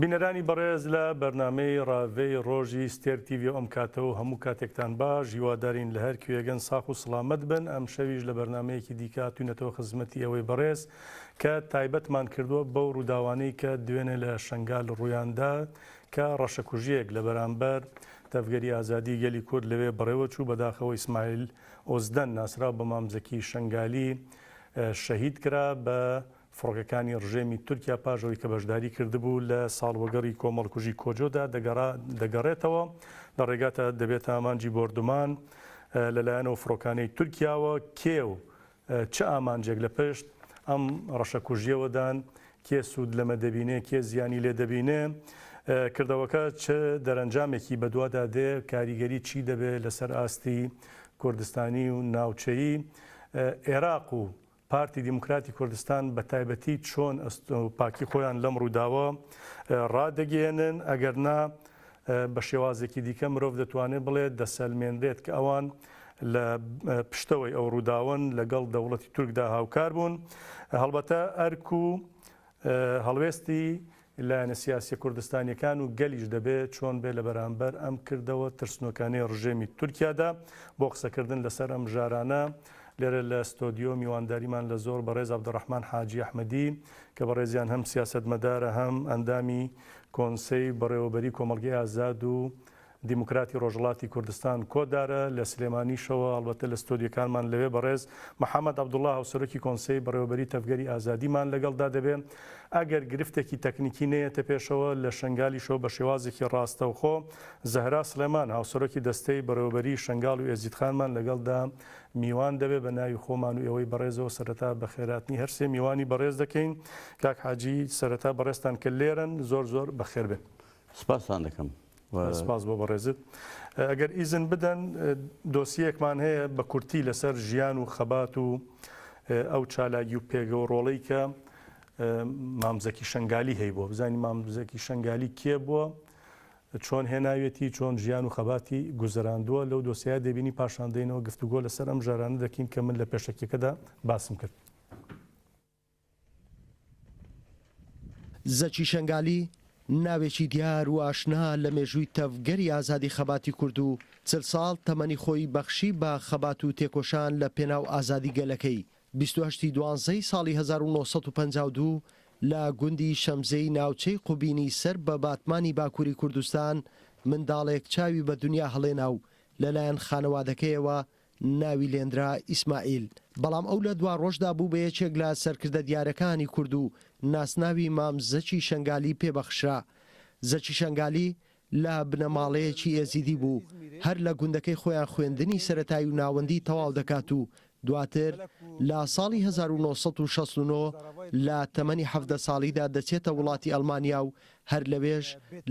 بینەرانی بەڕێز لە بەرنامەی ڕاڤەی ڕۆژی ستێرک تیڤی ئەم کاتە و هەموو کاتێکتان باش، هیوادارین لە هەر کوێگەن ساخ و سڵامەت بن. ئەمشەویش لە بەرنامەیەکی دیکە هاتوینەتەوە خزمەتی ئێوەی بەڕێز کە تایبەتمان کردووە بەو ڕووداوانەی کە دوێنێ لە شەنگال ڕوویاندا کە ڕەشەکوژییەک لە بەرامبەر تەڤگەری ئازادی گەلی کورد لەوێ بەڕێوەچوو، بەداخەوە ئیسماعیل ئۆزدەن ناسراو بە مام زەکی شەنگالی شەهید کرا بە فڕۆکەکانی ڕژێمی تورکیا پاش ئەوەی کە بەشداری کردبوو لە ساڵوەگەڕی کۆمەڵکوژی کۆجۆدا دەگەڕێتەوە، لە ڕێگاتا دەبێتە ئامانجی بۆردومان لەلایەن ئەو فڕۆکانەی تورکیاوە. کێ و چ ئامانجێک لە پشت ئەم ڕەشەکوژییەوەدان؟ کێ سوود لەمە دەبینێ؟ کێ زیانی لێ دەبینێ؟ کردەوەکە چ دەرەنجامێکی بەدوادا دێ؟ کاریگەری چی دەبێ لەسەر ئاستی کوردستانی و ناوچەیی؟ ئێراق و پارتی دیموکراتی کوردستان بە تایبەتی چۆن پاکی خۆیان لەم ڕووداوە ڕادەگەیەنن، ئەگەر نا بە شێوازێکی دیکە مرۆڤ دەتوانێت بڵێت دەسەلمێنرێت کە ئەوان لە پشتەوەی ئەو ڕووداوەن لەگەڵ دەوڵەتی تورکدا هاوکار بوون. هەڵبەتە ئەرک و هەڵوێستی لایەنە سیاسیە کوردستانیەکان و گەلیش دەبێ چۆن بێ لە بەرامبەر ئەم کردەوە ترسنۆکانەی ڕژێمی تورکیادا؟ بۆ قسەکردن لەسەر ئەم مژارانە لێرە لە ستۆدیۆ میوانداریمان لە زۆر بەڕێز عەبدولڕەحمان حاجی ئەحمەدی کە بەڕێزیان هەم سیاسەتمەدارە هەم ئەندامی کۆنسەی بەڕێوەبەری کۆمەڵگەی ئازاد و دیموکراتی ڕۆژهەڵاتی کوردستان کۆدارە، لە سلێمانیشەوە هەڵبەتە لە ستۆدیۆکانمان لەوێ بەڕێز محەمەد عەبدوڵا هاوسەرۆکی کۆنسەی بەڕێوەبەری تەڤگەری ئازادیمان لەگەڵدا دەبێ ئەگەر گرفتێکی تەکنیکی نەیەتە پێشەوە، لە شەنگالیشەوە بە شێوازێکی ڕاستەوخۆ زەهرا سڵێمان هاوسەرۆکی دەستەی بەڕێوەبەری شەنگاڵ و ئێزیدخانمان لەگەڵدا میوان دەبێ. بە ناوی خۆمان و ئێوەی بەڕێزەوە سەرەتا بەخێرهاتنی هەرسێ میوانی بەڕێز دەکەین. کاک حاجی سەرەتا بەڕێزتان کە لێرەن زۆر زۆر بەخێر بێن. سپاستان دەکەم. سپاس بۆ بەڕێزت. ئەگەر ئیزن بدەن دۆسیەکمان هەیە بە کورتی لەسەر ژیان و خەبات و ئەو چالاکی و پێگە و ڕۆڵەی کە مام زەکی شەنگالی هەیبووە، بزانین مام زەکی شەنگالی کێ بووە، چۆن هێناوێتی، چۆن ژیان و خەباتی گوزەراندووە، لەو دۆسیە دەبینی پاشان دێینەوە گفتوگۆ لەسەر ئەم ژارانە دەکەین کە من لە پێشەکیەکەدا باسم کرد. زەکی شەنگالی ناوێکی دیار و ئاشنا لە مێژووی تەڤگەری ئازادی خەباتی کورد و 40 ساڵ تەمەنی خۆی بەخشی بە خەبات و تێکۆشان لە پێناو ئازادی گەلەکەی. 28 ی دوانزەی ساڵی 1952 لە گوندی شەمزێی ناوچەی قوبینی سەر بە باتمانی باکووری کوردستان منداڵێک چاوی بە دونیا هەڵێنا و لەلایەن خانەوادەکەیەوە ناوی لێنرا ئیسماعیل، بەڵام ئەو لە دواڕۆژدا بوو بە یەکێک لە سەرکردە دیارەکانی کورد و ناسناوی مام زەکی شەنگالی پێ بەخشرا. زەکی شەنگالی لە بنەماڵەیەکی ئێزیدی بوو، هەر لە گوندەکەی خۆیان خوێندنی سەرەتایی و ناوەندی تەواو دەکات و دواتر لە ساڵی 1969 لە تەمەنی 17 ساڵیدا دەچێتە وڵاتی ئەڵمانیا و هەر لەوێش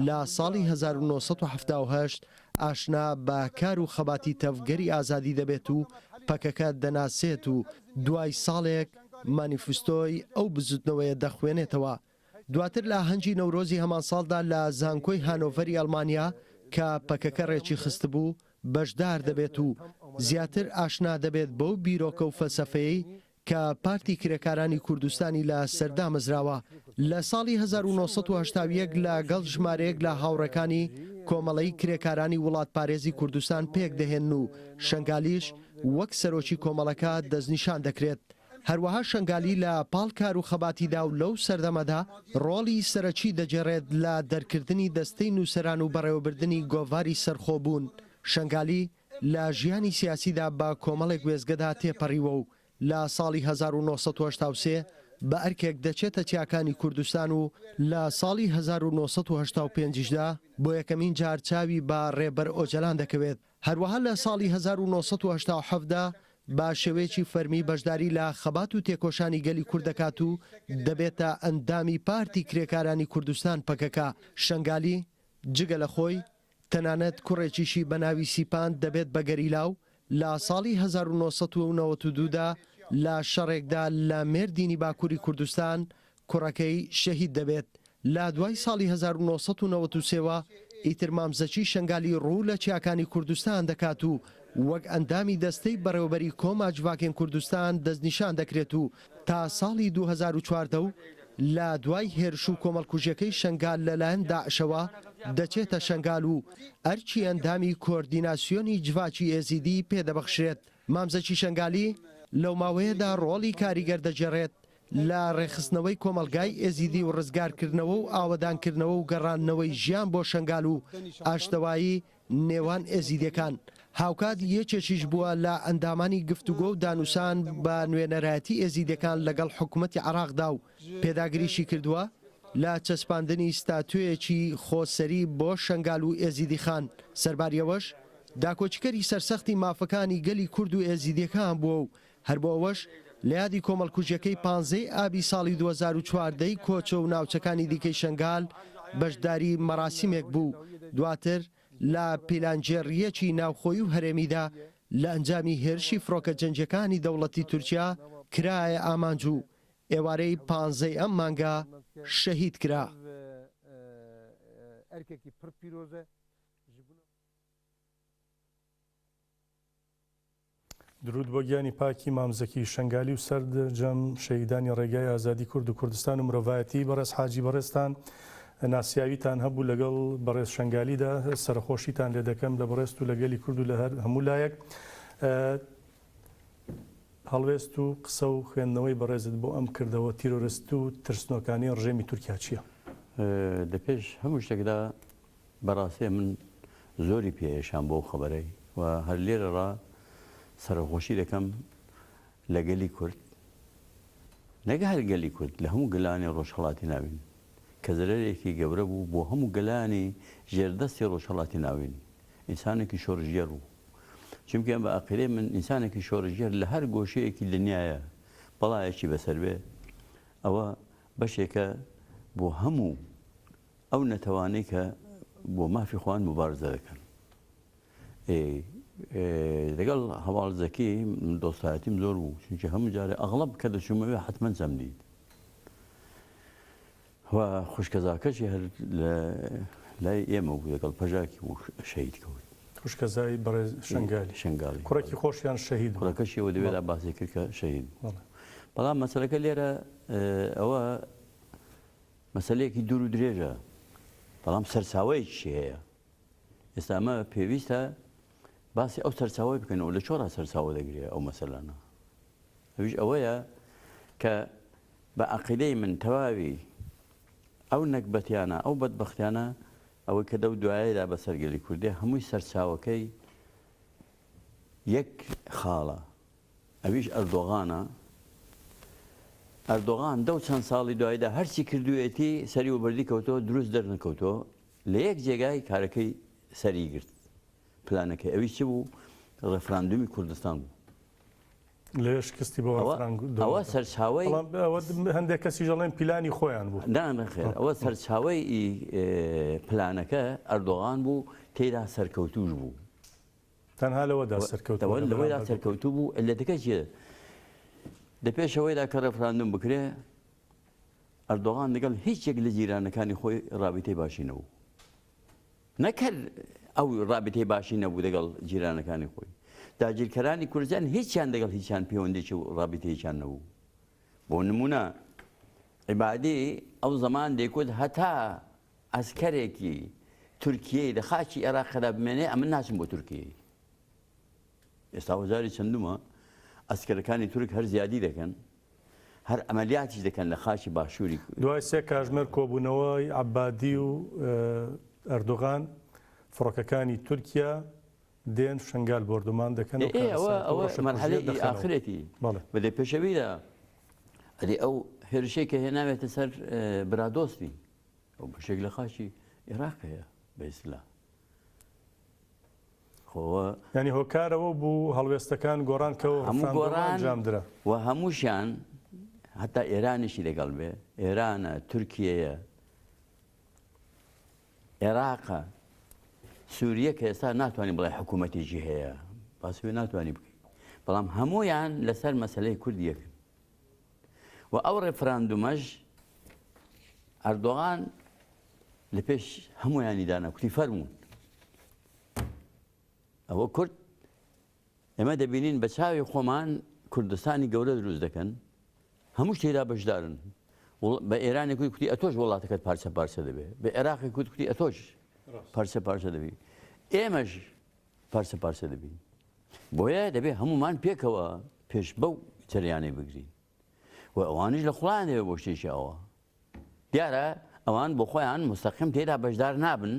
لە ساڵی 1978 ئاشنا بە کار و خەباتی تەڤگەری ئازادی دەبێت و پەکەکە دەناسێت و دوای ساڵێک مانیفستۆی ئەو بزوتنەوەیە دەخوێنێتەوە. دواتر لە ئاهەنگی نەورۆزی هەمان ساڵدا لە زانکۆی هانۆڤەری ئەڵمانیا کە پەکەکە ڕێکی خستبوو بەشدار دەبێت و زیاتر ئاشنا دەبێت بەو بیرۆکە و فەلسەفەیەی کە پارتی کرێکارانی کوردستانی لە سەر دامەزراوە. لە ساڵی 1981 لە گەڵ ژمارەیەک لە هاوڕێکانی کۆمەڵەی کرێکارانی وڵاتپارێزی کوردستان پێک دەهێنن و شەنگالیش وەک سەرۆکی کۆمەڵەکە دەستنیشان دەکرێت. هەروەها شەنگالی لە پاڵ کار و خەباتیدا و لەو سەردەمەدا ڕۆڵی سەرەکی دەگێڕێت لە دەرکردنی دەستەی نووسەران و بەڕێوەبردنی گۆڤاری سەرخۆبوون. شەنگالی لە ژیانی سیاسیدا بە کۆمەڵێک وێستگەدا تێپەڕیوە و لە ساڵی 1983 بە ئەرکێک دەچێتە چیاکانی کوردستان و لە ساڵی 1985 یشدا بۆ یەکەمین جار چاوی بە ڕێبەر ئۆجەلان دەکەوێت. هەروەها لە ساڵی 1987 دا بە شێوەیەکی فەرمی بەشداری لە خەبات و تێکۆشانی گەلی کورد دەکات و دەبێتە ئەندامی پارتی کرێکارانی کوردستان پەکەکە. شەنگالی جگە لە خۆی تەنانەت کوڕێکیشی بە ناوی سیپان دەبێت بە گەریلا و لە ساڵی 1992 دا لە شەڕێکدا لە مێردینی باکووری کوردستان کوڕەکەی شەهید دەبێت. لە دوای ساڵی 1993 وە ئیتر مام زەکی شەنگالی ڕوو لە چیاکانی کوردستان دەکات و وەک ئەندامی دەستەی بەڕێوەبەری کۆما جڤاکێن کوردستان دەستنیشان دەکرێت و تا ساڵی 2014 و. لە دوای هێرش و کۆمەڵکوژیەکەی شەنگال لەلایەن داعشەوە دەچێتە شەنگال و ئەرکی ئەندامی کۆردیناسیۆنی جڤاکی ئێزیدی پێدەبەخشرێت. مام زەکی شەنگالی لەو ماوەیەدا ڕۆڵی کاریگەر دەگێڕێت لە ڕێکخستنەوەی کۆمەڵگای ئێزیدی و ڕزگارکردنەوە و ئاوەدانکردنەوە و گەڕاندنەوەی ژیان بۆ شەنگال و ئاشتەوایی نێوان ئێزیدیەکان، هاوکات یەکێکیش بووە لە ئەندامانی گفتوگۆ و دانوسان بە نوێنەرایەتی ئێزیدیەکان لەگەڵ حکومەتی عێراقدا و پێداگریشی کردووە لە چەسپاندنی ستاتۆیەکی خۆسەری بۆ شەنگال و ئێزیدیخان، سەرباری ئەوەش داکۆکیکەری سەرسەختی مافەکانی گەلی کورد و ئێزیدیەکان بووە و هەر بۆ ئەوەش لە یادی کۆمەڵکوژیەکەی پانزەی ئابی ساڵی 2014 ی کۆچۆ و ناوچەکانی دیکەی شەنگال بەشداری مەراسیمێک بوو، دواتر لە پیلانگێڕییەکی ناوخۆیی و هەرێمیدا لە ئەنجامی هێرشی فڕۆکە جەنگیەکانی دەوڵەتی تورکیا کرایە ئامانج و ئێوارەی پانزەی ئەم مانگە شەهید کرا. درود بۆ گیانی پاکی مام زەکی شەنگالی و سەرجەم شەهیدانی ڕێگای ئازادی کورد و کوردستان و مرۆڤایەتی. بەڕێز حاجی بەڕێزتان ناسیاویتان هەبوو لەگەڵ بەڕێز شەنگالیدا، سەرەخۆشیتان لێ دەکەم لە بەڕێزت و لە گەلی کورد و لە هەر هەموو لایەک. هەڵوێست و قسە و خوێندنەوەی بەڕێزت بۆ ئەم کردەوە تیرۆرست و ترسنۆکانەی ڕژێمی تورکیا چییە؟ لە پێش هەموو شتێکدا بەڕاستی من زۆری پێ ئێشام بەو خەبەرەی و هەر لێرەڕا سەرەخۆشی دەکەم لە گەلی کورد نەک هەر گەلی کورد لە هەموو گەلانی ڕۆژهەڵاتی ناوین کە زەرەرێکی گەورە بوو بۆ هەموو گەلانی ژێردەستی ڕۆژهەڵاتی ناوین ئینسانێکی شۆڕشگێڕ بوو چونکە بە ئەقیدەی من ئینسانێکی شۆڕشگێر لە هەر گۆشەیەکی دنیایە بەڵایەکی بەسەر بێ ئەوە بەشێکە بۆ هەموو ئەو نەتەوانەی کە بۆ مافی خۆیان موبارزە دەکەن. لەگەڵ هەواڵ زەکی دۆستایەتیم زۆر بوو چونکە هەموو جارێ ئەغڵب کە دەچوومەوێ حتمما زەم دیت و خوشکەزاکەشی هەر لە لای ئێمە بوو لەگەڵ پەژاکی بوو شەهید کەوت. خوشکەزای بەڕێز شەنگالی شەنگالی کوڕێکی خۆشیان شەهید بوو. کوڕەکەشی ئەوە دەوێدا باسی کرد کە شەهید بوو. بەڵام مەسەلەکە لێرە ئەوە مەسەلەیەکی دوور و درێژە، بەڵام سەرچاوەیەکیشی هەیە. ئێستا ئەمە پێویستە باسی ئەو سەرچاوەی بکەنەوە لە چۆڕا سەرچاوە دەگرێ ئەو مەسەلانە. ئەویش ئەوەیە کە بە عەقیدەی من تەواوی ئەو نەگبەتیانە، ئەو بەدبەختیانە، ئەوەی کە لەو دوایەدا بەسەر گەلی کوردێ هەمووی سەرچاوەکەی یەک خاڵە ئەویش ئەردۆغانە، ئەردۆغان دەو چەند ساڵی دوایدا هەرچی کردوویەتی سەری وەبەردی کەوتەوە دروست دەرنەکەوتەوە لە یەک جێگای کارەکەی سەری گرت پلانەکەی ئەویش چ بوو ڕێفراندومی کوردستان بوو. لەوێ شکستی بۆ ڕێفراندۆم ئەوە سەرچاوەی بەڵام ئەوە هەندێک کەسیش دەڵێن پیلانی خۆیان بوو. نا نەخێر ئەوە سەرچاوەی پلانەکە ئەردۆغان بوو تێیدا سەرکەوتووش بوو. تەنها لەوەدا سەرکەوتوو بوو. لەوەدا سەرکەوتوو بوو عیللەتەکە چییە؟ لە پێشەوەیدا کە ڕێفراندوم بکرێ ئەردۆغان لەگەڵ هیچ یەک لە جیرانەکانی خۆی ڕابیتەی باشی نەبوو. نەک هەر ئەو ڕابیتەی باشی نەبوو لەگەڵ جیرانەکانی خۆی. داگیرکەرانی کوردستان هیچیان لەگەڵ هیچیان پەیوەندێکی و ڕابیتەیەکیان نەبوو. بۆ نمونە عیبادی ئەو زەمان دەیکوت هەتا عەسکەرێکی تورکیەی لە خاکی ئێراقدا بمێنێ ئەمن ناچم بۆ تورکیەی. ئێستا وەزاری چەندومە ئەسکەرەکانی تورک هەر زیادی دەکەن هەر عەمەلیاتیش دەکەن لە خاکی باشووری. دوای سێ کاژمێر کۆبوونەوەی عەبادی و ئەردۆغان، فڕۆکەکانی تورکیا دێن شنگال بۆردومان دەکەن و ئێ ئەوە کارەسات و ئەوە ڕەشەکوژییە مەرحەلەی دەخەنەوە. ئاخرێتی بەڵێ. بەدێ پێشەویدا ئەدی ئەو هێرشەی کە هێناوێتە سەر برادۆستی ئەو بەشێک لە خاکی ئێراق هەیە بە ئیسلا خۆوە یانی هۆکارەوە بوو هەڵوێستەکان گۆڕان کە هەموو ڕفراندۆم گۆڕان ئەنجام درا. و هەمووشیان هەتا ئێرانیشی لەگەڵ بێ ئێرانە تورکیەیە عێراقە سووریە کە ئێستا ناتوانانی بڵێ حکوومەتێکی هەیە باسی ناتوانانی بکەیت بەڵام هەمویان لەسەر مەسلەی کورد یەکن و ئەو ڕێفراندومەش ئەردۆغان لە پێش هەمویانی دانا کوتی فەرمونون ئەوە کورد ئێمە دەبینین بە چاوی خۆمان کوردستانی گەورە دروست دەکەن هەموو شتێدا بەشدارن. بە ئێرانی کوت کوتی ئەتۆش وڵاتەکەت پارچە پارچە دەبێ بە عێراقی کوت کوتی ئەتۆش پارچە پارچە دەبی ئێمەش پارچە پارچە دەبین بۆیە دەبێ هەمومان پێکەوە پێش بەو جەریانەی بگرین و ئەوانیش لە خۆیان دەوێت بۆ شتێکی ئەوە دیارە ئەوان بۆ خۆیان مستەقیم تێدا بەشدار نابن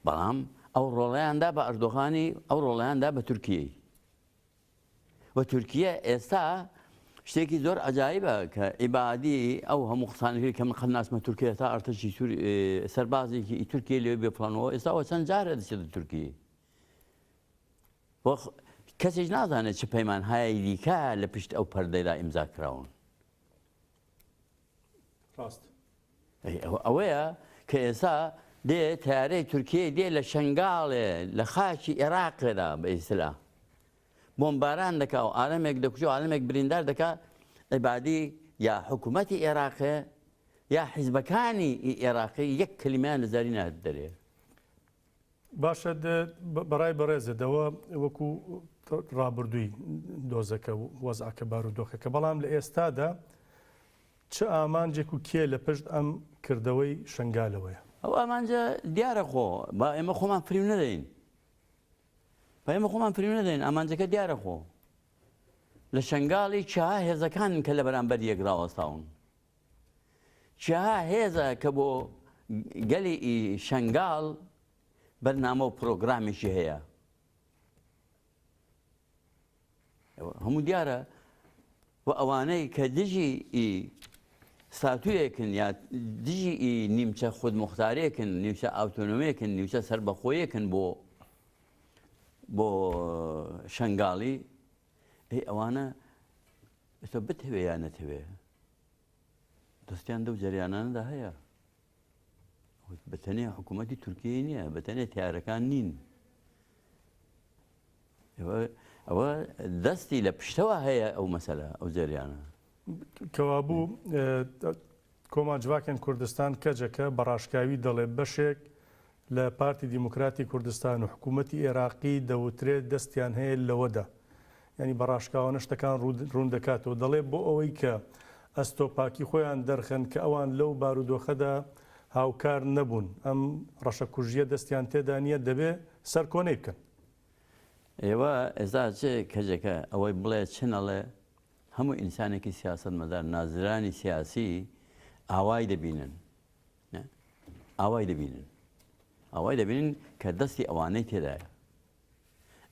بەڵام ئەو ڕۆڵیاندا بە ئەردۆغانی ئەو ڕۆڵیاندا بە تورکیەی و تورکیە ئێستا شتێکی زۆر عجایبە کە عیبادی ئەو هەموو قسانە کرد کە من قەت ناسمە تورکیا تا ئەرتەشی سەربازێکی تورکیە لێ بێ فڵانەوە ئێستاوە چەند جارە دەچێتە تورکیە کەسێک نازانێت چ پەیمانهایەی دیکە لە پشت ئەو پەردەیدا ئیمزا کراون. ڕاست. ئەوەیە کە ئێستا دێ تارەی تورکیە دێ لە شنگاڵێ لە خاکی عێراقێدا بە ئیسلا بۆمباران دەکا و ئارەمێک دەکوژ و عالمێک بریندار دەکا عیبادی یا حکوومەتی عێراقێ یا حیزبەکانی عێراقی یەک کلمیان لە زاری نات دەرێ. باشە بەڕای بەڕێزت ئەوە وەکو ڕابردووی دۆزەکە و وەزعەکە بارودۆخەکە بەڵام لە ئێستادا چ ئامانجێک و کێ لە پشت ئەم کردەوەی شنگالەوەیە؟ ئەو ئامانجە دیارە خۆ با ئێمە خۆمان فریو نەدەین با ئێمە خۆمان فریو نەدەین ئامانجەکە دیارە خۆ لە شنگالی چها هێزەکانن کە لە بەرامبەر یەک ڕاوەستاون چها هێزە کە بۆ گەلی شەنگاڵ بەرنامە و پرۆگرامێکی هەیە هەموو دیارە و ئەوانەی کە دژی ستاتویەکن یا دژی نیمچە خودمختارێکن نیمچە ئاوتۆنۆمێکن نیمچە سربەخۆیەکن بۆ بۆ شنگاڵی ئەی ئەوانە ئێستا بتەوێ یا نەتەوێ دەستیان دەو جەریانانەدا هەیە بەتەنێ حکوومەتی تورکیە نییە بەتەنێ تیارەکان نین ئەوە دەستی لە پشتەوە هەیە ئەو مەسەلە ئەو جەریانە. کەوابوو کۆما جڤاکێن کوردستان کەجەکە بە ڕاشکاوی دەڵێ بەشێک لە پارتی دیموکراتی کوردستان و حکوومەتی ئێراقی دەوترێت دەستیان هەیە لەوەدا. یانی بە ڕاشکاوانە شتەکان ڕوون دەکاتەوە دەڵێ بۆ ئەوەی کە ئەستۆپاکی خۆیان دەرخەن کە ئەوان لەو بارودۆخەدا هاوکار نەبوون ئەم ڕەشەکوژییە دەستیان تێدا نییە دەبێ سەرکۆنەی بکەن. ئێوە ئێستا چ کەجەکە ئەوەی بڵێ چ نەڵێ هەموو ئینسانێکی سیاسەتمەدار نازرانی سیاسی ئاوای دەبینن ئاوای دەبینن ئاوای دەبینن کە دەستی ئەوانەی تێدایە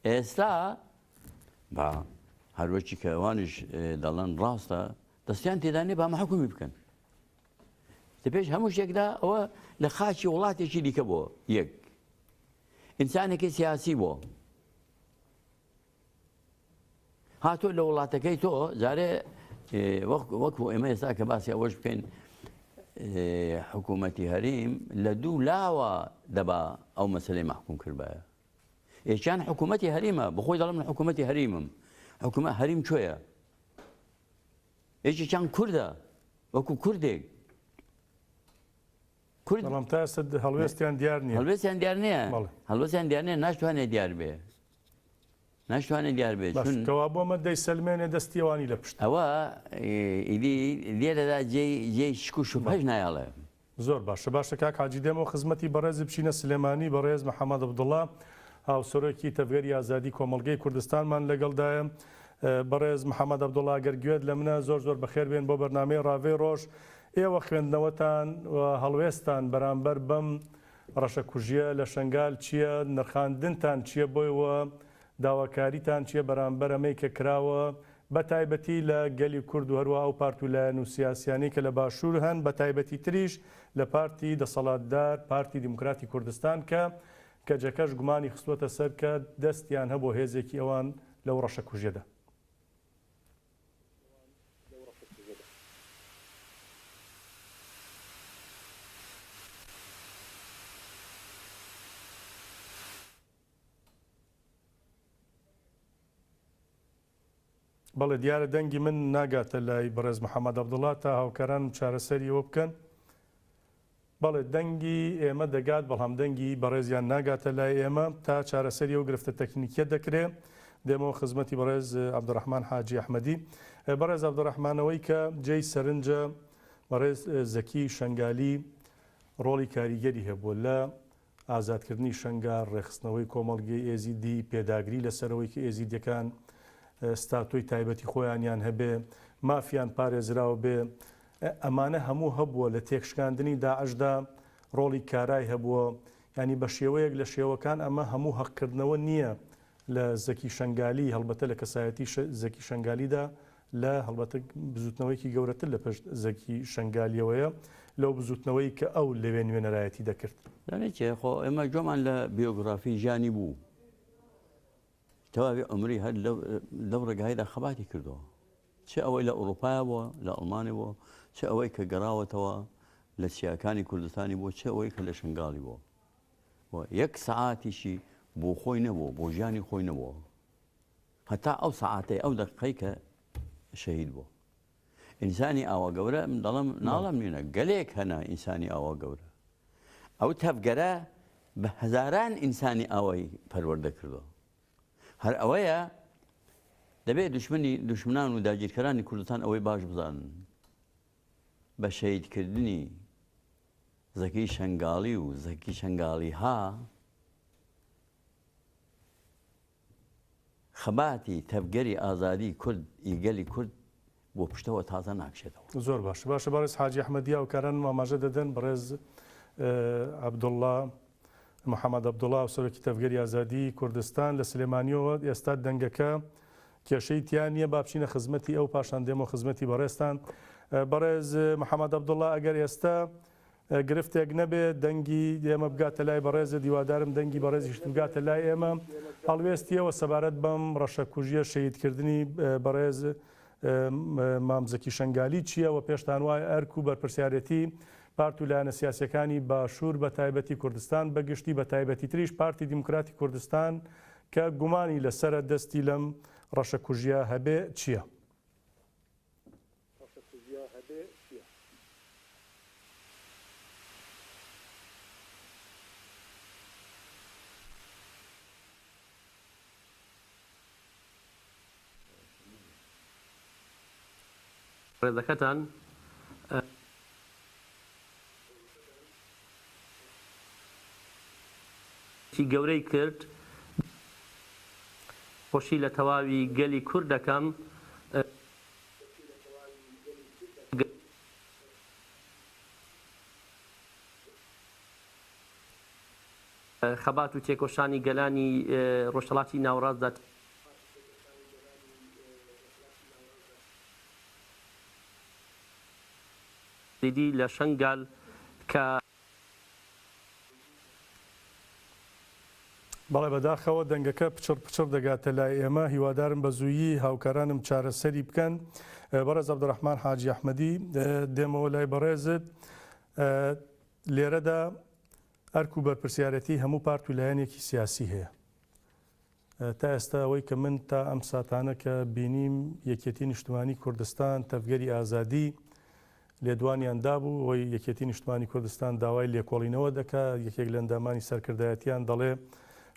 ئێستا با هەروەکی کە ئەوانیش دەڵێن ڕاستە دەستیان تێدا نیە با محکومی بکەن لە پێش هەموو شتێکدا ئەوە لە خاکی وڵاتێکی دیکە بۆ یەک ئینسانێکی سیاسی بۆ هاتۆ لە وڵاتەکەی تۆ جارێ وەکو ئێمە ئێستا کە باسی ئەوەش بکەین حکوومەتی هەریم لە دوو لاوە دەبا ئەو مەسلەی محکوم کردبایە یەکیان حکوومەتی هەریمە بەخۆی دەڵم من حکوومەتی هەریمم حکوومە هەریم کوێیە یەکێکیان کوردە وەکو کوردێک کورد بەڵام تا ئێستا هەڵوێستیان دیار نییە هەڵوێستیان دیار نییە هەڵوێستیان دیار نییە ناشتوانێت دیار بێ ناشتوانێت دیار بێت چون کەوا بۆ ئەمە دەیسەلمێنێ دەستی ئەوانی لە پشت ئەوە ئیدی لێرەدا جێی جێی شک و شوبهەش نایەڵێ. زۆر باشە باشە کاک حاجی دێمەوە خزمەتی بەڕێزت بچینە سلێمانی بەڕێز محەمەد عەبدوڵا هاوسەرۆکی تەڤگەری ئازادی کۆمەڵگەی کوردستانمان لەگەڵدایە بەڕێز محەمەد عەبدوڵا گەر گوێت لە منە زۆر زۆر بەخێر بێن بۆ بەرنامەی ڕاڤەی ڕۆژ ئێوە خوێندنەوەتان و هەڵوێستان بەرامبەر بەم ڕەشەکوژییە لە شەنگال چییە؟ نرخاندنتان چییە بۆی و داواکاریتان چییە بەرامبەر ئەمەی کە کراوە بە تایبەتی لە گەلی کورد و هەروەها ئەو پارت و لایەن و سیاسیانەی کە لە باشوور هەن بە تایبەتی تریش لە پارتی دەسەڵاتدار پارتی دیموکراتی کوردستان کە کەجەکەش گومانی خستووەتە سەر کە دەستیان هەبووە هێزێکی ئەوان لەو ڕەشەکوژیەدا. بەڵێ دیارە دەنگی من ناگاتە لای بەڕێز محەممەد عەبدوڵا تا هاوکارانم چارەسەری ئەوە بکەن. بەڵێ دەنگی ئێمە دەگات بەڵام دەنگی بەڕێزیان ناگاتە لای ئێمە تا چارەسەری ئەو گرفتە تەکنیکیە دەکرێ دێمەوە خزمەتی بەڕێز عەبدولڕەحمان حاجی ئەحمەدی بەڕێز عەبدولڕەحمانەوەی کە جێی سەرنجە. بەڕێز زەکی شەنگالی ڕۆڵی کاریگەری هەبووە لە ئازادکردنی شەنگال، ڕێکخستنەوەی کۆمەڵگەی ئێزیدی، پێداگری لەسەر ئەوەی کە ئێزیدیەکان ستاتۆی تایبەتی خۆیانیان هەبێ، مافیان پارێزراو بێ، ئەمانە هەموو هەبووە لە تێکشکاندنی داعشدا ڕۆڵی کارای هەبووە، یانی بە شێوەیەک لە شێوەکان ئەمە هەموو هەقکردنەوە نییە لە زەکی شەنگالی، هەڵبەتە لە کەسایەتی زەکی شەنگالیدا لە هەڵبەتە بزوتنەوەیەکی گەورەتر لە پشت زەکی شەنگالیەوەیە لەو بزوتنەوەی کە ئەو لەوێ نوێنەرایەتی دەکرد. دانێ چێ خۆ ئێمە گوێمان لە بیۆگرافی ژیانی بوو تەواوی عومری هەر لەو ڕێگایدا خەباتی کردووە چ ئەوەی لە ئەوروپایە بووە لە ئەڵمانی بووە چ ئەوەی کە گەڕاوەتەوە لە چیاکانی کوردستانی بووە چ ئەوەی کە لە شنگاڵی بووە یەک سەعاتیشی بۆ خۆی نەبووە بۆ ژیانی خۆی نەبووە هەتا ئەو سەعاتەی ئەو دەقیقەی کە شەهید بوو. ئینسانی ئاوا گەورە من دەڵێم ناڵێم نینە گەلێک هەنە ئینسانی ئاوا گەورە. ئەو تەڤگەرە بە هەزاران ئینسانی ئاوای پەروەردە کردووە. هەر ئەوەیە دەبێت دشمنی دشمنان و داگیرکەرانی کوردستان ئەوەی باش بزانن بە شەهیدکردنی زەکی شەنگاڵی و زەکی شەنگاڵی ها خەباتی تەڤگەری ئازادی کورد ی گەلی کورد بۆ پشتەوە تازە ناکشێتەوە. زۆر باشە باشە بەڕێز حاجی ئەحمەدی هاوکارانم ئاماژە دەدەن بەڕێز عەبدوڵڵا محەمەد عەبدوڵڵا هاوسەرۆکی تەڤگەری ئازادی کوردستان لە سلێمانیەوە ئێستا دەنگەکە کێشەی تیا نییە با بچینە خزمەتی ئەو پاشان دێمەوە خزمەتی بەڕێزتان بەڕێز محەمەد عەبدوڵڵا ئەگەر ئێستا گرفتێک نەبێ دەنگی ئێمە بگاتە لای بەڕێزت هیوادارم دەنگی بەڕێزیشت بگاتە لای ئێمە هەڵوێستی ئێوە سەبارەت بەم ڕەشەکوژیە شەهیدکردنی بەڕێز مام زەکی شەنگالی چییە و پێشتان وایە ئەرک و بەرپرسیارێتی پارت و لایەنە سیاسیەکانی باشوور بە تایبەتی کوردستان بە گشتی بە تایبەتی تریش پارتی دیموکراتی کوردستان کە گومانی لەسەرە دەستی لەم ڕەشەکوژیە هەبێ چییە؟ ڕەشەکوژیە هەبێ چیە؟ ڕێزەکەتان. گەورەی کرد. خۆشی لە تەواوی گەلی کورد دەکەم. خەبات و تێکۆشانی گەلانی ڕۆژهەڵاتی ناوەڕاستدا دیدی لە شەنگال کە. بەڵێ بەداخەوە دەنگەکە پچڕ پچڕ دەگاتە لای ئێمە هیوادارم بە زوویی هاوکارانم چارەسەری بکەن بەڕێز عەبدولڕەحمان حاجی ئەحمەدی دێمەوە لای بەڕێزت لێرەدا ئەرک و بەرپرسیارەتی هەموو پارت و لایەنێکی سیاسی هەیە تا ئێستا ئەوەی کە من تا ئەم ساتانە کە بینیم یەکێتی نیشتمانی کوردستان، تەڤگەری ئازادی لێدوانیان دابوو، ئەوەی یەکێتی نیشتمانی کوردستان داوای لێکۆڵینەوە دەکا، یەکێک لە ئەندامانی سەرکردایەتیان دەڵێ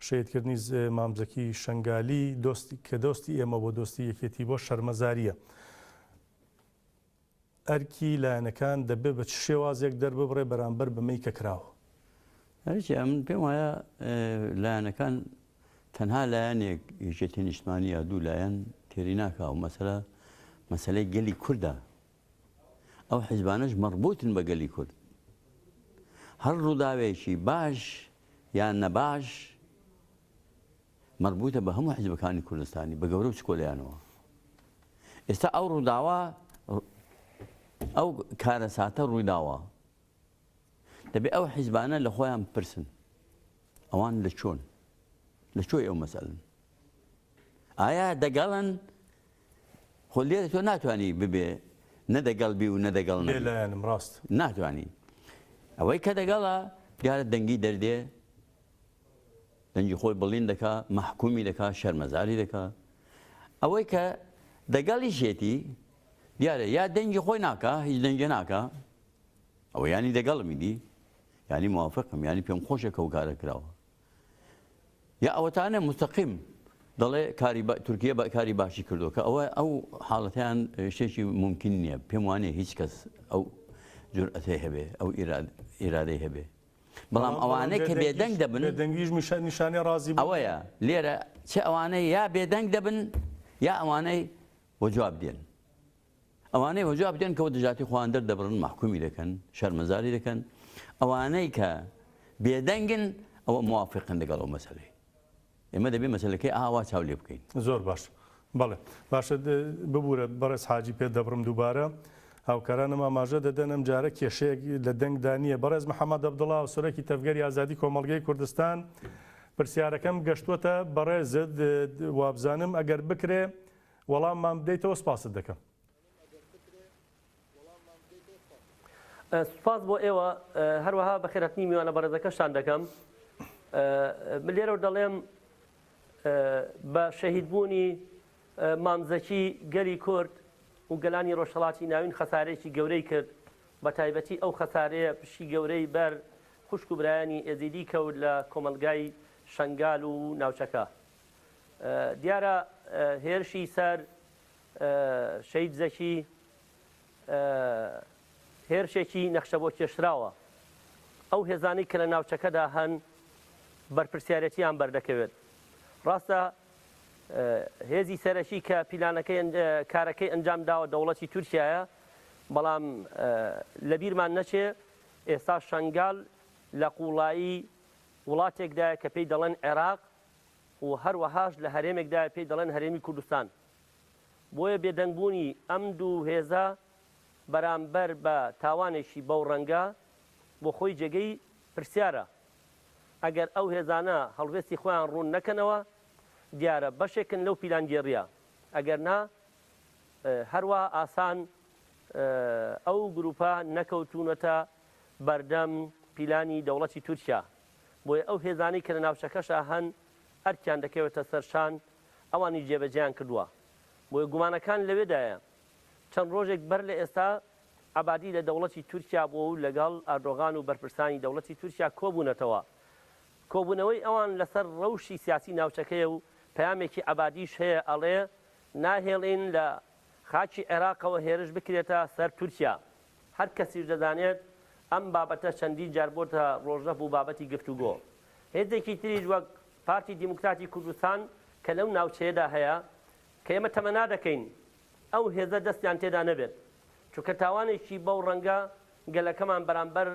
شەهیدکردنی مام زەکی شەنگالی دۆستی کە دۆستی ئێمە بۆ دۆستی یەکێتی بۆ شەرمەزارییە. ئەرکی لایەنەکان دەبێ بە چ شێوازێک دەرببڕێ بەرامبەر بەمەی کە کراوە؟ هەرچی ئەمن پێم وایە لایەنەکان تەنها لایەنێک یەکێتی نیشتمانی یا دوو لایەن تێری ناکا و مەسەلە مەسەلەی گەلی کوردە ئەو حیزبانەش مەڕبوتن بە گەلی کورد هەر ڕووداوێکی باش یان نەباش مەربوتە بە هەموو حیزبەکانی کوردستانی بە گەورە و چکۆلەیانەوە. ئێستا ئەو ڕووداوە ئەو کارەساتە ڕوویداوە دەبێ ئەو حیزبانە لە خۆیان بپرسن ئەوان لە چۆن لە چۆی ئەو مەسەلن ئایا دەگەڵن خۆ لێرە تۆ ناتوانانی ببێ نە دەگەڵ بی و نە دەگەڵ لایەنم ڕاست ناتوانانی ئەوەی کە دەگەڵە دیارە دەنگی دەردێ دەنگی خۆی بڵین دەکا، مەحکومی دەکا، شەرمەزاری دەکا. ئەوەی کە دەگەڵیشێتی دیارە یا دەنگی خۆی ناکا، هیچ دەنگێ ناکا، ئەوە یانی دەگەڵمی دی، یانی موافقم، یانی پێم خۆشە کە ئەو کارە کراوە. یا ئەوەتانە مستەقیم دەڵێ کاری تورکیە بە کاری باشی کردو کە ئەوە ئەو حاڵەتیان شتێکی ممکن نییە پێم وانە هیچ کەس ئەو جورئەتەی هەبێ، ئەو ئیرادەی هەبێ. بەڵام ئەوانەی کە بێدەنگ دەبن، بێدەنگیش نیشانەی ڕازی بوون. ئەوەیە لێرە چ ئەوانەی یا بێدەنگ دەبن یا ئەوانەی وەجواب دێن. ئەوانەی وەجواب دێن کە دژاتی خۆیان دەردەبڕن، مەحکومی دەکەن، شەرمەزاری دەکەن. ئەوانەی کە بێدەنگن ئەوە موافقن لەگەڵ ئەو مەسەلەی. ئێمە دەبێ مەسەلەکەی ئاوا چاو لێ بکەین. زۆر باش. بەڵێ. باشە ببورە بەڕێز حاجی پێت دەبڕم دووبارە. هاوکارانم ئاماژە دەدەن ئەم جارە کێشەیەک لە دەنگدا نییە. بەڕێز محەمەد عەبدوڵا هاوسەرۆکی تەڤگەری ئازادی کۆمەڵگەی کوردستان پرسیارەکەم گەشتووەتە بەڕێزت وابزانم ئەگەر بکرێ وەڵاممان بدەیتەوە سپاست دەکەم. سوپاس بۆ ئێوە هەروەها بەخێرهاتنی میوانە بەڕێزەکەشتان دەکەم. من لێرەوە دەڵێم بە شەهیدبوونی مام زەکی گەلی کورد و گەلانی ڕۆژهەڵاتی ناوین خەسارێکی گەورەی کرد، بە تایبەتی ئەو خەسارەیە پشکی گەورەی بەر خوشک و برایانی ئێزیدی کەوت لە کۆمەڵگای شەنگال و ناوچەکە. دیارە هێرشی سەر شەهید زەکی هێرشێکی نەخشەبۆکێشراوە، ئەو هێزانەی کە لە ناوچەکەدا هەن بەرپرسیارێتیان بەردەکەوێت. ڕاستە هێزی سەرەکی کە پیلانەکەی کارەکەی ئەنجام داوە دەوڵەتی تورکیایە، بەڵام لەبیرمان نەچێ ئێستا شەنگال لە قوڵایی وڵاتێکدایە کە پێی دەڵێن عێراق و هەروەهاش لە هەرێمێکدایە پێی دەڵێن هەرێمی کوردستان. بۆیە بێدەنگبوونی ئەم دوو هێزە بەرامبەر بە تاوانێکی بەو ڕەنگە بۆ خۆی جێگەی پرسیارە. ئەگەر ئەو هێزانە هەڵوێستی خۆیان ڕوون نەکەنەوە، دیارە بەشێکن لەو پیلانگێڕییە، ئەگەر نا هەروا ئاسان ئەو گروپە نەکەوتوونەتە بەردەم پیلانی دەوڵەتی تورکیا. بۆیە ئەو هێزانەی کە لە ناوچەکەشا هەن ئەرکیان دەکەوێتە سەر شان، ئەوانیش جێبەجێیان کردووە. بۆیە گومانەکان لەوێدایە. چەند ڕۆژێک بەر لە ئێستا عەبادی لە دەوڵەتی تورکیا بووە و لەگەڵ ئەردۆغان و بەرپرسانی دەوڵەتی تورکیا کۆبوونەتەوە. کۆبوونەوەی ئەوان لەسەر ڕەوشی سیاسی ناوچەکەیە و پەیامێکی عەبادیش هەیە ئەڵێ ناهێڵین لە خاکی عێراقەوە هێرش بکرێتە سەر تورکیا. هەر کەسیش دەزانێت ئەم بابەتە چەندین جار بۆتە ڕۆژەڤ و بابەتی گفتوگۆ. هێزێکی تریش وەک پارتی دیموکراتی کوردستان کە لەو ناوچەیەدا هەیە کە ئێمە تەمەنا دەکەین ئەو هێزە دەستیان تێدا نەبێت چونکە تاوانێکی بەو ڕەنگە گەلەکەمان بەرامبەر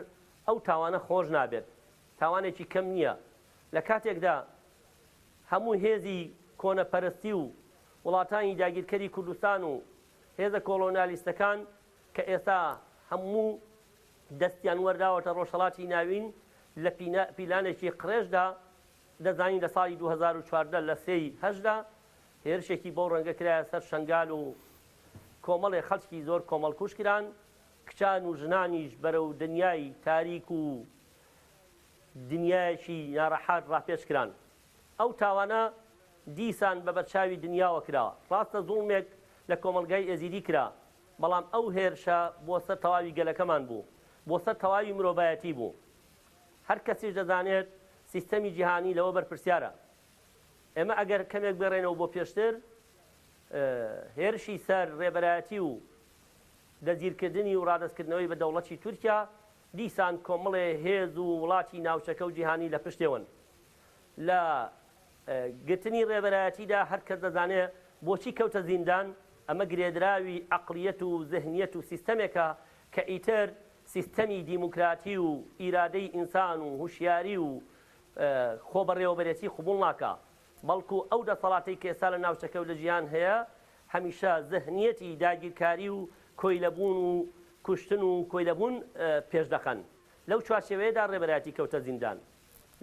ئەو تاوانە خۆش نابێت تاوانێکی کەم نییە لە کاتێکدا هەموو هێزی کۆنەپەرستی و وڵاتانی داگیرکەری کوردستان و هێزە کۆڵۆنیالیستەکان کە ئێستا هەموو دەستیان وەرداوەتە ڕۆژهەڵاتی ناوین لە پیلانێکی قڕێژدا، دەزانین لە ساڵی 2014 لە سێی هەشتدا هێرشێکی بەو ڕەنگە کرایە سەر شەنگال و کۆمەڵێ خەڵکی زۆر کۆمەڵکوژ کران، کچان و ژنانیش بەرەو دنیای تاریک و دنیایەکی ناڕەحات ڕاپێچ کران. ئەو تاوانە دیسان بە بەرچاوی دنیاوە کرا. ڕاستە زوڵمێک لە کۆمەڵگای ئێزیدی کرا، بەڵام ئەو هێرشە بۆ سەر تەواوی گەلەکەمان بوو، بۆ سەر تەواوی مرۆڤایەتی بوو. هەر کەسیش دەزانێت سیستەمی جیهانی لەوە بەرپرسیارە. ئێمە ئەگەر کەمێک بگەڕێینەوە بۆ پێشتر، هێرشی سەر رێبەرایەتی و دەستگیرکردنی و رادەستکردنەوەی بە دەوڵەتی تورکیا، دیسان کۆمەڵێ هێز و وڵاتی ناوچەکە و جیهانی لە پشتێوەن. لە گرتنی رێبەرایەتیدا هەر کەس دەزانێ بۆچی کەوتە زیندان، ئەمە گرێدراوی عەقڵیەت و زهنیەت و سیستەمێکە کە ئیتر سیستەمی دیموکراتی و ئیرادەی ئینسان و هوشیاری و خۆبەڕێوەبەرێتی قبوڵ ناکا، بەڵکو ئەو دەسەڵاتەی کە ئێستا لە ناوچەکە و لە جیهان هەیە هەمیشە زهنیەتی داگیرکاری و کۆیلەبوون و کوشتن و کۆیلەبوون پێش دەخەن. لەو چوارچێوەیەدا ڕێبەرایەتی کەوتە زیندان.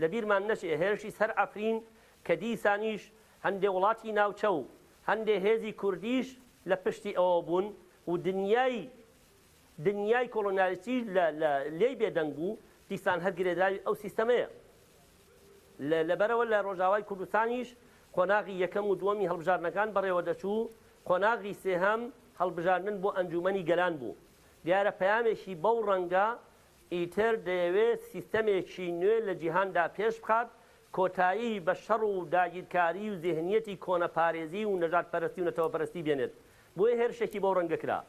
لەبیرمان نەچێ هێرشی سەر عەفرین کە دیسانیش هەندێ وڵاتی ناوچە و هەندێ هێزی کوردیش لە پشتی ئەوە بوون و دنیای دنیای کۆڵۆنیالیستیش لە لە لێی بێدەنگ بوو، دیسان هەر گرێدراوی ئەو سیستەمەیە. لە لەبەرئەوە لە ڕۆژاوای کوردستانیش قۆناغی یەکەم و دووەمی هەڵبژاردنەکان بەڕێوە دەچوو، قۆناغی سێهەم هەڵبژاردن بۆ ئەنجوومەنی گەلان بوو. دیارە پەیامێکی بەو ڕەنگە ئیتر دەیەوێت سیستەمێکی نوێ لە جیهاندا پێش بخات، کۆتایی بە شەڕ و داگیرکاری و زێهنیەتی کۆنەپارێزی و نەژادپەرستی و نەتەوەپەرستی بێنێت. بۆیە هێرشێکی بەو ڕەنگە کرا.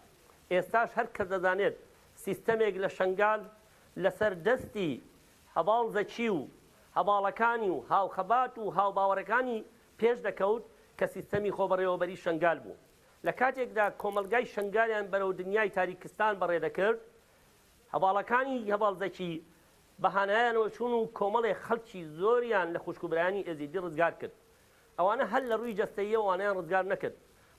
ئێستاش هەر کەس دەزانێت سیستەمێک لە شەنگال لەسەر دەستی هەڤاڵ زەکی و هەڤاڵەکانی و هاوخەبات و هاوباوەڕەکانی پێش دەکەوت کە سیستەمی خۆبەڕێوەبەری شەنگال بوو. لە کاتێکدا کۆمەڵگای شەنگالیان بەرەو دنیای تاریکستان بەڕێ دەکرد، هەڤاڵەکانی هەڤاڵ زەکی بە هانایانەوە چوون و کۆمەڵێ خەڵکی زۆریان لە خوشک و برایانی ئێزیدی ڕزگار کرد. ئەوانە هەر لە ڕووی جەستەییەوە ئەوانەیان ڕزگار نەکرد،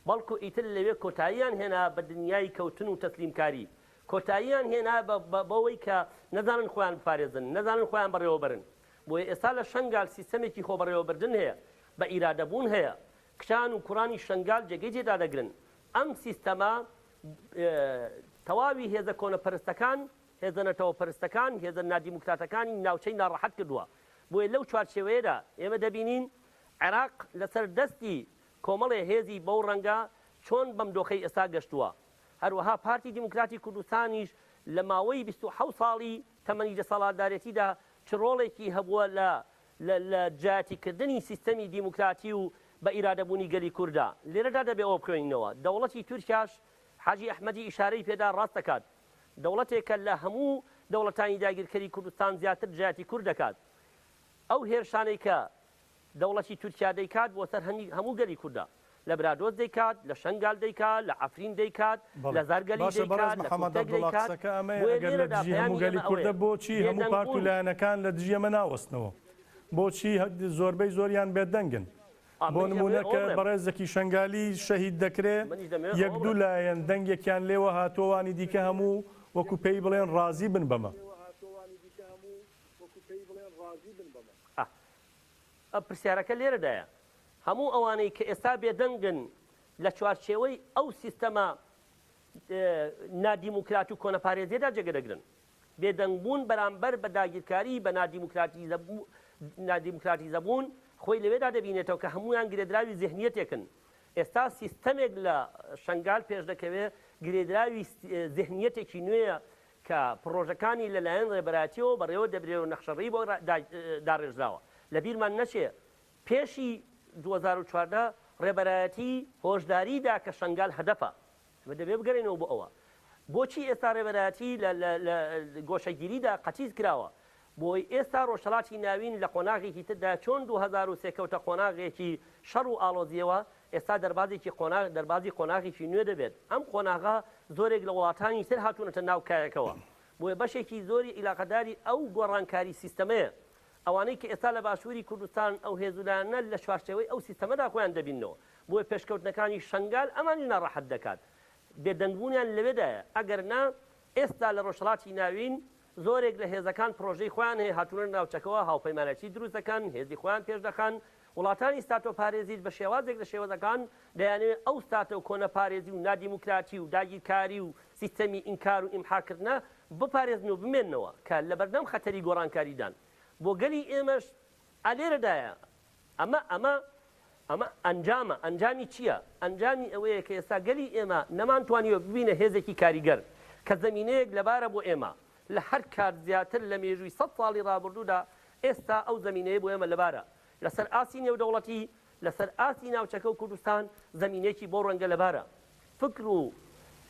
بەڵکو ئیتر لەوێ کۆتاییان هێنا بە دنیای کەوتن و تەسلیمکاری، کۆتاییان هێنا بە بەوەی کە نەزانن خۆیان بپارێزن، نەزانن خۆیان بەڕێوەبەرن. بۆیە ئێستا لە شەنگال سیستەمێکی خۆبەڕێوەبردن هەیە، بە ئیرادەبوون هەیە، کچان و کوڕانی شەنگال جێگەی تێدا دەگرن. ئەم سیستەمە تەواوی هێزە کۆنەپەرستەکان، هێزە نەتەوەپەرستەکان، هێزە نادیموکراتەکانی ناوچەی ناڕەحەت کردووە. بۆیە لەو چوارچێوەیەدا ئێمە دەبینین عێراق لەسەر دەستی کۆمەڵێ هێزی بەو ڕەنگە چۆن بەم دۆخەی ئێستا گەشتووە. هەروەها پارتی دیموکراتی کوردستانیش لە ماوەی 27 ساڵی تەمەنی دەسەڵاتدارێتیدا چ ڕۆڵێکی هەبووە لە لە دژایەتیکردنی سیستەمی دیموکراتی و بە ئیرادەبوونی گەلی کورددا. لێرەدا دەبێ ئەوە بخوێنینەوە دەوڵەتی تورکیاش حاجی ئەحمەدی ئیشارەی پێدا ڕاست دەکات. دەوڵەتێکە لە هەموو دەوڵەتانی داگیرکەری کوردستان زیاتر دژایەتی کورد دەکات. ئەو هێرشانەی کە دەوڵەتی تورکیا دەیکات بۆ سەر هەموو گەلی کوردە. لە برادۆست دەیکات، لە شەنگال دەیکات، لە عەفرین دەیکات، لە زارگەلی باشە بەڕێز دەیکات، لە محەمەد کورتەک عەبدوڵا دەیکات. قسەکە ئەمەیە بۆیە ئەگەر لە لێرەدا دژی هەموو پەیامی گەلی ئێمە کوردە ئەوەیە، بۆچی هەموو پارت و بێدەنگبوون. لایەنەکان لە دژی ئەمە ناوەستنەوە؟ بۆچی زۆربەی زۆریان بێدەنگن؟ بۆ منیش دەمەوێت نموونە ئەوە کە بڵێم. بەڕێز زەکی شەنگالی شەهید دەکرێ منیش دەمەوێت یەک ئەوە دوو بڵێم. لایەن دەنگێکیان لێوە هاتووە وانی دیکە هەموو وەکو پێی بڵێن ڕازی بن بەمە. ئە پرسیارەکە لێرەدایە، هەموو ئەوانەی کە ئێستا بێدەنگن لە چوارچێوەی ئەو سیستەمە نادیموکرات و کۆنەپارێزیەدا جێگە دەگرن. بێدەنگبوون بەرامبەر بە داگیرکاری، بە نادیموکراتیزەبوون خۆی لەوێدا دەبینێتەوە کە هەموویان گرێدراوی زێهنیەتێکن. ئێستا سیستەمێک لە شەنگال پێشدەکەوێت گرێدراوی زێهنیەتێکی نوێیە کە پڕۆژەکانی لەلایەن ڕێبەرایەتیەوە بەڕێوە دەبرێ و نەخشەڕێی بۆ داڕێژراوە. لەبیرمان نەچێ پێشی 2014 ڕێبەرایەتی هۆشداری دا کە شەنگال هەدەفە. ئێمە دەبێ بگەرێینەوە بۆ ئەوە. بۆچی ئێستا ڕێبەرایەتی لە گۆشەگیریدا قەتیس کراوە؟ بۆی ئێستا ڕۆژهەڵاتی ناوین لە قۆناغێکی تردا چۆن 2003 کەوتە قۆناغێکی شەڕ و ئاڵۆزییەوە، ئێستا دەربازێکی قۆناغ دەربازی قۆناغێکی نوێ دەبێت. ئەم قۆناغە زۆرێک لە وڵاتانی تر هاتوونەتە ناو کایەکەوە. بۆیە بەشێکی زۆری ئیلاقەداری ئەو گۆڕانکاری سیستەمەیە. ئەوانەی کە ئێستا لە باشووری کوردستان ئەو هێز و لایەنە لە چوارچێوەی ئەو سیستەمەدا خۆیان دەبیننەوە. بۆیە پێشکەوتنەکانی شەنگال ئەمانیش ناڕەحەت دەکات. بێدەنگبوونیان لەوێدایە. ئەگەر نا ئێستا لە ڕۆژهەڵاتی ناوین زۆرێک لە هێزەکان پڕۆژەی خۆیان هەیە هاتوونە ناوچەکەوە هاوپەیمانێتی دروست دەکەن، هێزی خۆیان پێش دەخەن، وڵاتانی ستاتۆپارێزیش بە شێوازێک لە شێوەزەکان دەیانەوێت ئەو ستاتۆ کۆنەپارێزی و نادیموکراتی و داگیرکاری و سیستەمی ئینکار و ئیمحاکردنە بپارێزن و بمێننەوە کە لەبەردەم خەتەری گۆڕانکاریدان. بۆ گەلی ئێمەش ئا لێرەدایە ئەمە ئەمە ئەمە ئەنجامە، ئەنجامی چییە؟ ئەنجامی ئەوەیە کە ئێستا گەلی ئێمە نەمانتوانیوە ببینە هێزێکی کاریگەر کە زەمینەیەک لەبارە بۆ ئێمە لە هەر کات زیاتر لە مێژووی سەد ساڵی ڕابردوودا ئێستا ئەو زەمینەیە بۆ ئێمە لەبارە لەسەر ئاستی نێودەوڵەتی لەسەر ئاستی ناوچەکە و کوردستان زەمینەیەکی بۆ ڕەنگە لەبارە فکر و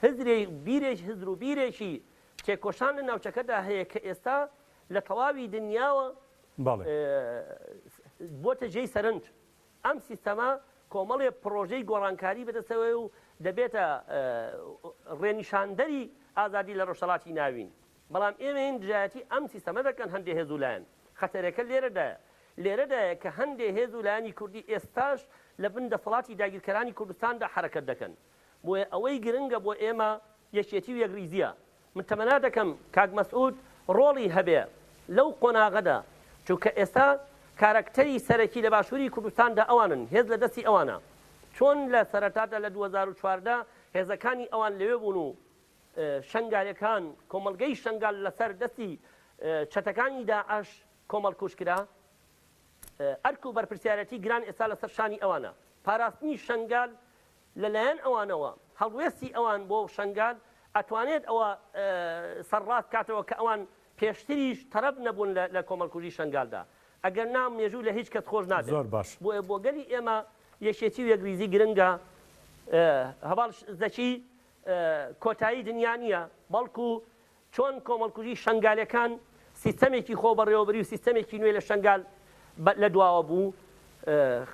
هزرێ بیرێک هزر و بیرێکی تێکۆشان لە ناوچەکەدا هەیە کە ئێستا لە تەواوی دنیاوە بۆتە جێی سەرنج. ئەم سیستەمە کۆمەڵێ پڕۆژەی گۆڕانکاری بەدەستەوەیە و دەبێتە ڕێنیشاندەری ئازادی لە ڕۆژهەڵاتی ناوین. بەڵام ئێمەین دژایەتی ئەم سیستەمە دەکەن هەندێ هێز و لایەن. خەتەرەکە لێرەدایە. لێرەدایە کە هەندێ هێز و لایەنی کوردی ئێستاش لە بن دەسەڵاتی داگیرکەرانی کوردستاندا حەرەکەت دەکەن. بۆیە ئەوەی گرنگە بۆ ئێمە یەکێتی و یەکڕیزییە. من تەمەنا دەکەم کاک مەسعود ڕۆڵی هەبێ لەو قۆناغەدا، چونکە ئێستا کارەکتەری سەرەکی لە باشووری کوردستاندا ئەوانن، هێز لە دەستی ئەوانە. چۆن لە سەرەتادا لە 2014 هێزەکانی ئەوان لەوێ بوون و شەنگالەکان، کۆمەڵگەی شەنگال لەسەر دەستی چەتەکانی داعش کۆمەڵکوژ کرا، ئەرک و بەرپرسیارێتی گران ئێستا لەسەر شانی ئەوانە. پاراستنی شەنگال لەلایەن ئەوانەوە هەڵوێستی ئەوان بۆ شەنگال ئەتوانێت ئەوە سەرڕاست کاتەوە کە ئەوان پێشتریش تەرەف نەبوون لە کۆمەڵکوژی شەنگالدا ئەگەر نا مێژوو لە هیچ کەس خۆش نابێت زۆر باش. بۆیە بۆ گەلی ئێمە یەکێتی و یەکریزی گرنگە هەڤاڵ زەکی کۆتایی دنیا نییە بەڵکو. چۆن کۆمەڵکوژی شەنگالەکان سیستەمێکی خۆبەڕێوەبەری و سیستەمێکی نوێ لە شەنگال لە دواوە بوو،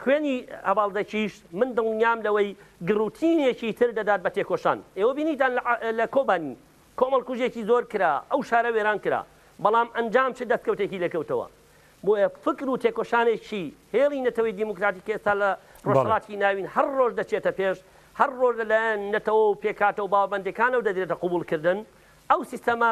خوێنی هەڤاڵ زەکیش من دڵنیام لەوەی گڕوتینێکی تر دەدات بە تێکۆشان. ئێوە بینیتان لە کۆبانی کۆمەڵکوژێکی زۆر کرا، ئەو شارە وێران کرا، بەڵام ئەنجام چ دەستکەوتێکی لێکەوتەوە؟ بۆیە فکر و تێکۆشانێکی هێڵی نەتەوەی دیموکراتی کە ئێستا لە ڕۆژهەڵاتی ناوین هەر ڕۆژ دەچێتە پێش، هەر ڕۆژ لە لایەن نەتەوە و پێکهاتە و باوەڕمەندەکانەوە دەدرێتە قبوڵکردن، ئەو سیستەمە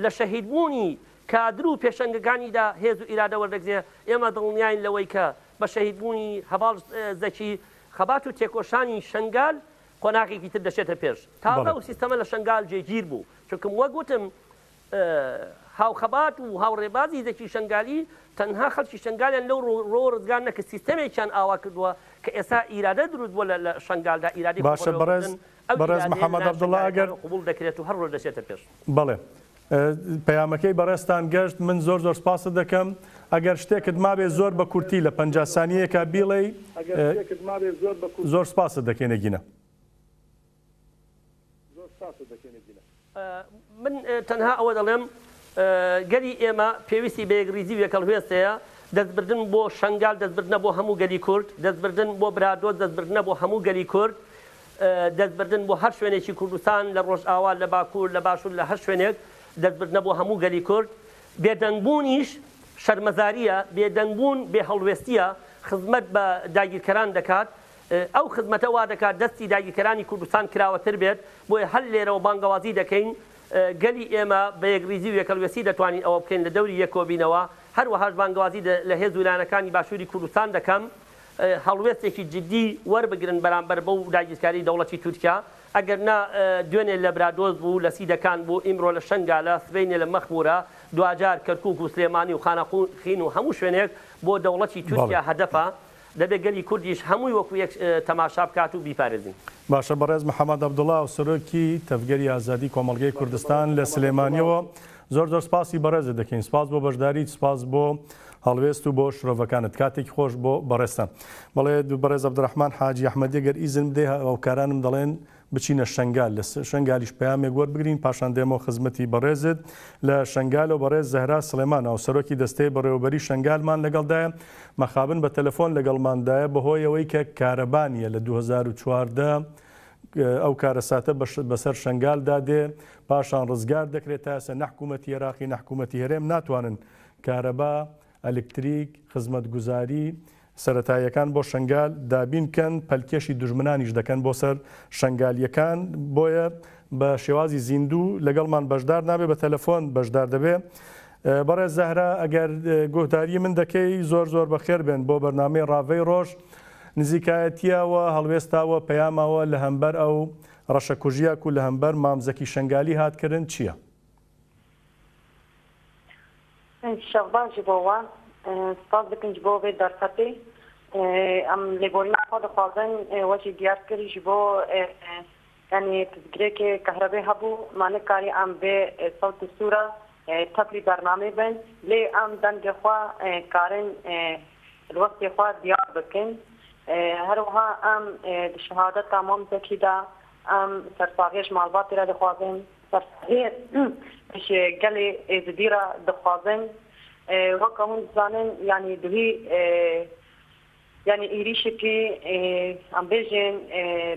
لە شەهیدبوونی کادر و پێشەنگەکانیدا هێز و ئیرادە وەردەگرێ، ئێمە دڵنیاین لەوەی کە بە شەهیدبوونی هەڤاڵ زەکی خەبات و تێکۆشانی شەنگال قۆناغێکی تر دەچێتە پێش. تازە ئەو سیستەمە لە شەنگال جێگیر بوو، چونکم وەک وتم هاوخەبات و هاوڕێبازی زەکی شەنگالی تەنها خەڵکی شەنگالیان لەو ڕۆوە ڕزگار نەکرد، سیستەمێکیان ئاوا کردووە کە ئێستا ئیرادە دروست بووە لە شەنگالدا، ئیرادەی باشە بەڕێز خۆبەڕێوەبردن، ئەو بەڕێز ئیرادەیە محەمەد لەلایەن عەبدوڵا ئەگەر شەنگالیەکانەوە قبوڵ دەکرێت و هەر ڕۆژ دەچێتە پێش. بەڵێ پەیامەکەی بەڕێزتان گەشت من زۆر زۆر سپاست دەکەم ئەگەر شتێکت مابێ زۆر بە کورتی لە 50 سانیەیەکا بیڵێی زۆر سپاست دەکەین نەگینە. من تەنها ئەوە دەڵێم گەلی ئێمە پێویستی بە یەکڕیزی و یەکهەڵوێست هەیە، دەستبردن بۆ شەنگال دەستبردنە بۆ هەموو گەلی کورد، دەستبردن بۆ برادۆست دەستبردنە بۆ هەموو گەلی کورد، دەستبردن بۆ هەر شوێنێکی کوردستان لە ڕۆژئاوا، لە باکوور، لە باشوور، لە هەر شوێنێک دەستبردنە بۆ هەموو گەلی کورد. بێدەنگبوونیش شەرمەزارییە، بێدەنگبوون بێهەڵوێستییە، خزمەت بە داگیرکەران دەکات، ئەو خزمەتە وا دەکات دەستی داگیرکەرانی کوردستان کراوەتر بێت، بۆیە هەر لێرەوە بانگەوازی دەکەین گەلی ئێمە بە یەکڕیزی و یەکهەڵوێستی دەتوانین ئەوە بکەین لە دەوری یەک کۆبینەوە، هەروەهاش بانگەوازی لە هێز و لایەنەکانی باشووری کوردستان دەکەم هەڵوێستێکی جدی وەربگرن بەرامبەر بەو داگیرکاریی دەوڵەتی تورکیا، ئەگەر نا دوێنێ لە برادۆست بوو، لە سیدەکان بوو، ئیمڕۆ لە شەنگالە، سبەینێ لە مەخموورە، دواجار کەرکووک و سلێمانی و خانەقین و هەموو شوێنێک بۆ دەوڵەتی تورکیا هەدەفە. دەبێت گەلی کوردیش هەمووی وەکو یەک تەماشا بکات و بیپارێزین. باشە بەڕێز محەمەد عەبدوڵا هاوسەرۆکی تەڤگەری ئازادی کۆمەڵگەی کوردستان لە سلێمانیەوە زۆر زۆر سپاسی بەڕێزت دەکەین سپاس بۆ بەشداریت سپاس بۆ هەڵوێست و بۆ شرۆڤەکانت کاتێکی خۆش بۆ بەڕێزتان. بەڵێ بەڕێز عەبدولڕەحمان حاجی ئەحمەدی گەر ئیزن بدەی هاوکارانم دەڵێن بچینە شەنگال لە شەنگالیش پەیامێک وەربگرین پاشان دێمەوە خزمەتی بەڕێزت لە شەنگالەوە بەڕێز زەهرا سڵێمان هاوسەرۆکی دەستەی بەڕێوەبەری شەنگالمان لەگەڵدایە مەخابن بە تەلەفۆن لەگەڵماندایە بەهۆی ئەوەی کە کارەبا نییە لە 2014 ئەو کارەساتە بەسەر شەنگالدا دێ پاشان ڕزگار دەکرێت تا ئێستا نە حکوومەتی عێراقی نە حکوومەتی هەرێم ناتوانن کارەبا ئەلکتریک، خزمەتگوزاری سەرەتاییەکان بۆ شەنگال دابین بکەن، پەلکێشی دوژمنانیش دەکەن بۆ سەر شەنگالییەکان، بۆیە بە شێوازی زیندوو لەگەڵمان بەشدار نابێ، بە تەلەفۆن بەشدار دەبێ. بەڕێز زەهرا ئەگەر گۆهداری من دەکەی زۆر زۆر بەخێر بێن بۆ بەرنامەی ڕاڤەی ڕۆژ. نزیکایەتییەوە، هەڵوێستاوە، پەیاماوە لە هەمبەر ئەو ڕەشەکوژییە کو لە هەمبەر مام زەکی شەنگالی هات کرن چییە؟ شەڤباش ji bo we. Spas dikim ji bo vê derfetê. Em lêborîna xwe dixwazin we jî diyar kir ji bo yanî pirsgirêkê kehrebê hebû ma nikarî em bê sewt û sûra tevlî bernamê bin lê em dengê xwe karin li wextê xwe diyar bikin. Her wiha em di şehadeta Mam Zekî de em sersaxiyê ji malbatê re dixwazin. Sersaxiyê ji gelê Êzidî re dixwazin. Weke hûn dizanin yanî duhî yanî êrîşekî em bêjin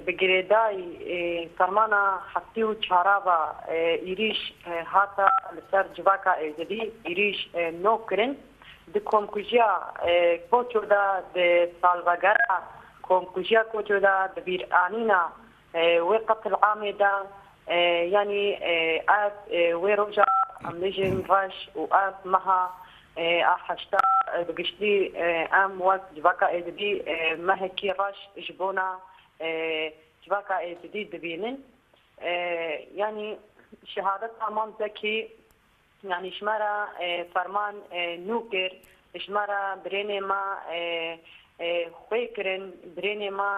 bi girêdayî fermana heftî û çara ve êrîş hate li ser civaka Êzidî êrîş nok kirin. Di komkujiya Koço de di salvegera komkujiya Koço de di bîranîna Wê qetil'amê de yanî ev wê roja em bêjin reş û ev meha a heşta bi giştî em wek civaka Êzidî mehekî reş ji bona civaka Êzidî dibînin. Yanî şehadeta Mam Zekî Yanî ji me re ferman nû kir, ji me re birênê me xwê kirin, birênê me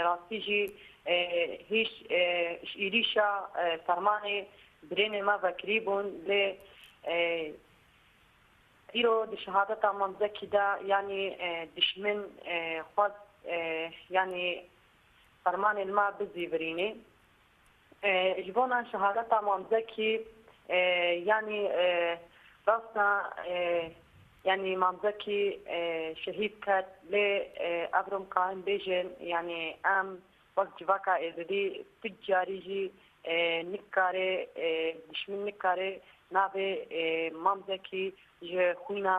rastî jî hîç ji êrîşa fermanê birênê me vekirîbûn lê îro di şehadeta Mam Zekî de yanî dijmin xwest yanî fermanên me bizîvirînê. Ji bona şehadeta Mam Zekî. یانی ڕاستە یانی مام زەکی شەهید کەت لێ ئەڤرۆم قایم بێژێن یانی ئەم وەک جڤاکا ئێزدی تج جاری ژی نکارێ دشمن نکارێ ناڤێ مام زەکی ژ خوینا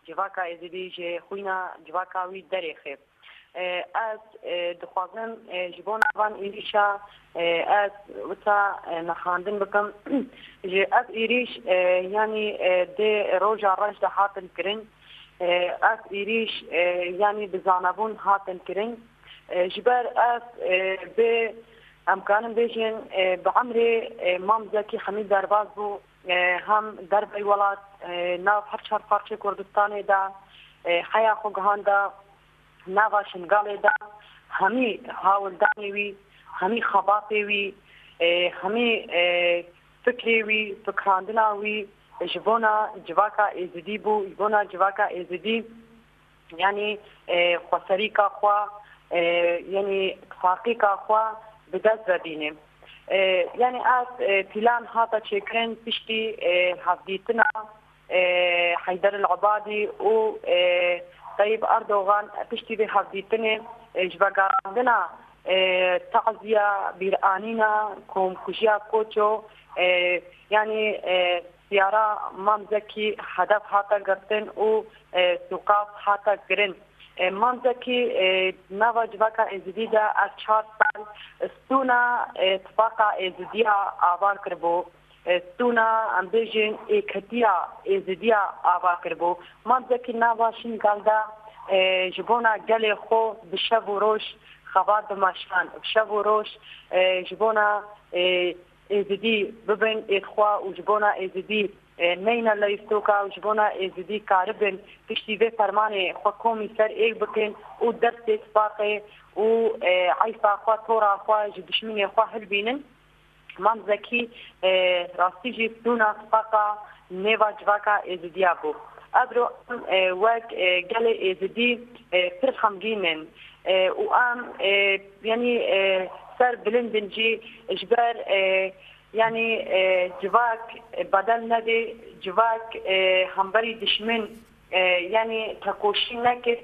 جڤاکا ئێزدی ژ خوینا جڤاکا وی دەرێخێ. Ez dixwazim ji bona van êrîşa ez wisa nexandin bikim ji ev êrîş yanî dê roja reş de hatin kirin ev êrîş yanî bi zanebûn hatin kirin ji ber ev bê em karin bêjin bi emrê Mam Zekî Hemîd derbas bû hem dervey welat nav her çar parçê Kurdistanê de heya xwe gihanda nava Şingalê de hemî hawildanê wî, hemî xebatê wî, hemî fikrê wî, fikrandina wî ji bona civaka Êzidî bû, ji bona civaka Êzidî yanî xweserîka xwe yanî tifaqîka xwe bi dest ve bîne. Yanî ev pîlan hate çêkirin piştî hevdîtina Heyder El Ebadî û Teyîb Erdogan piştî vê hevdîtinê ji vegerandina taziya bîranîna komkujiya Koço yanî siyara Mam Zekî hedef hate girtin û sûqas hate kirin. Mam Zekî nava civaka Êzidî de ev çar sal stûna tifaqa Êzidiya ava kiribû. Stûna em bêjin êketiya Êzidiya ava kiribû. Mam Zekî nava Şingal de ji bona gelê xwe bi şev û roj xebat dimeşand. Bi şev û roj ji bona Êzidî bibin êdxwe û ji bona Êzidî neyne leystoka û ji bona Êzidî karibin piştî vê fermanê xwe komî ser êk bikin û destê tifaqê û eyfa xwe tora xwe ji dişminê xwe hilbînin. Mam Zekî rastî jî stûna tifaqa nêva civaka Êzidiya bû. Evro em wek gelê Êzidî pir xemgîn in û em yanî ser bilind in jî ji ber yanî civak bedel nedê, civak hemberî dişmin Yanî tekoşîn nekir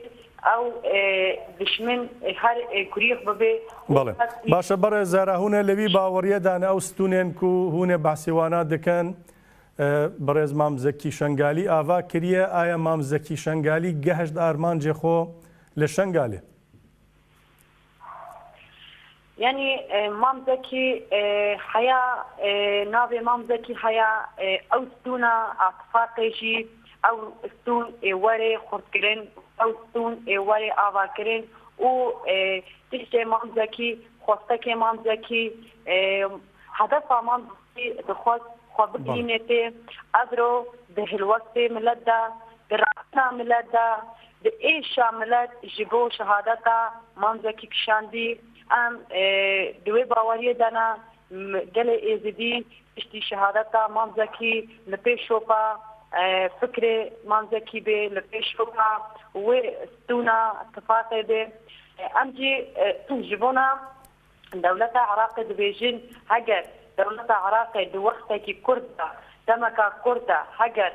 ew dişmin her kurîx bibê û Belê. Baş e birêz Zehra hûn ê li wî baweriyê de ne ew stûnên ku hûn ê behsê wana dikin birêz Mam Zekî Şengalî ava kiriye aya Mam Zekî Şengalî gehişt armancê xwe li Şengalê? Yanî Mam Zekî heya navê Mam Zekî heya ew stûna a tifaqê jî ew stûn ê werê xurtkirin ew stûn ê werê avakirin û tiştê Mam Zekî xwestekê Mam Zekî hedefa Mam Zekî dixwest xwe bigihîne tê evro di hilwestê milet de di rabûna milet de Di êşa milet ji bo şehadeta Mam Zekî kişandî, em di wê baweriyê de ne gelê Êzidî piştî şehadeta Mam Zekî li pêş şopa fikrê Mam Zekî bê, li pêş şopa wê stûna tifaqê bê. Em jî ji bona Dewleta Iraqê dibêjin heger dewleta Iraqê di wextekî kurt de, demeka kurt de heger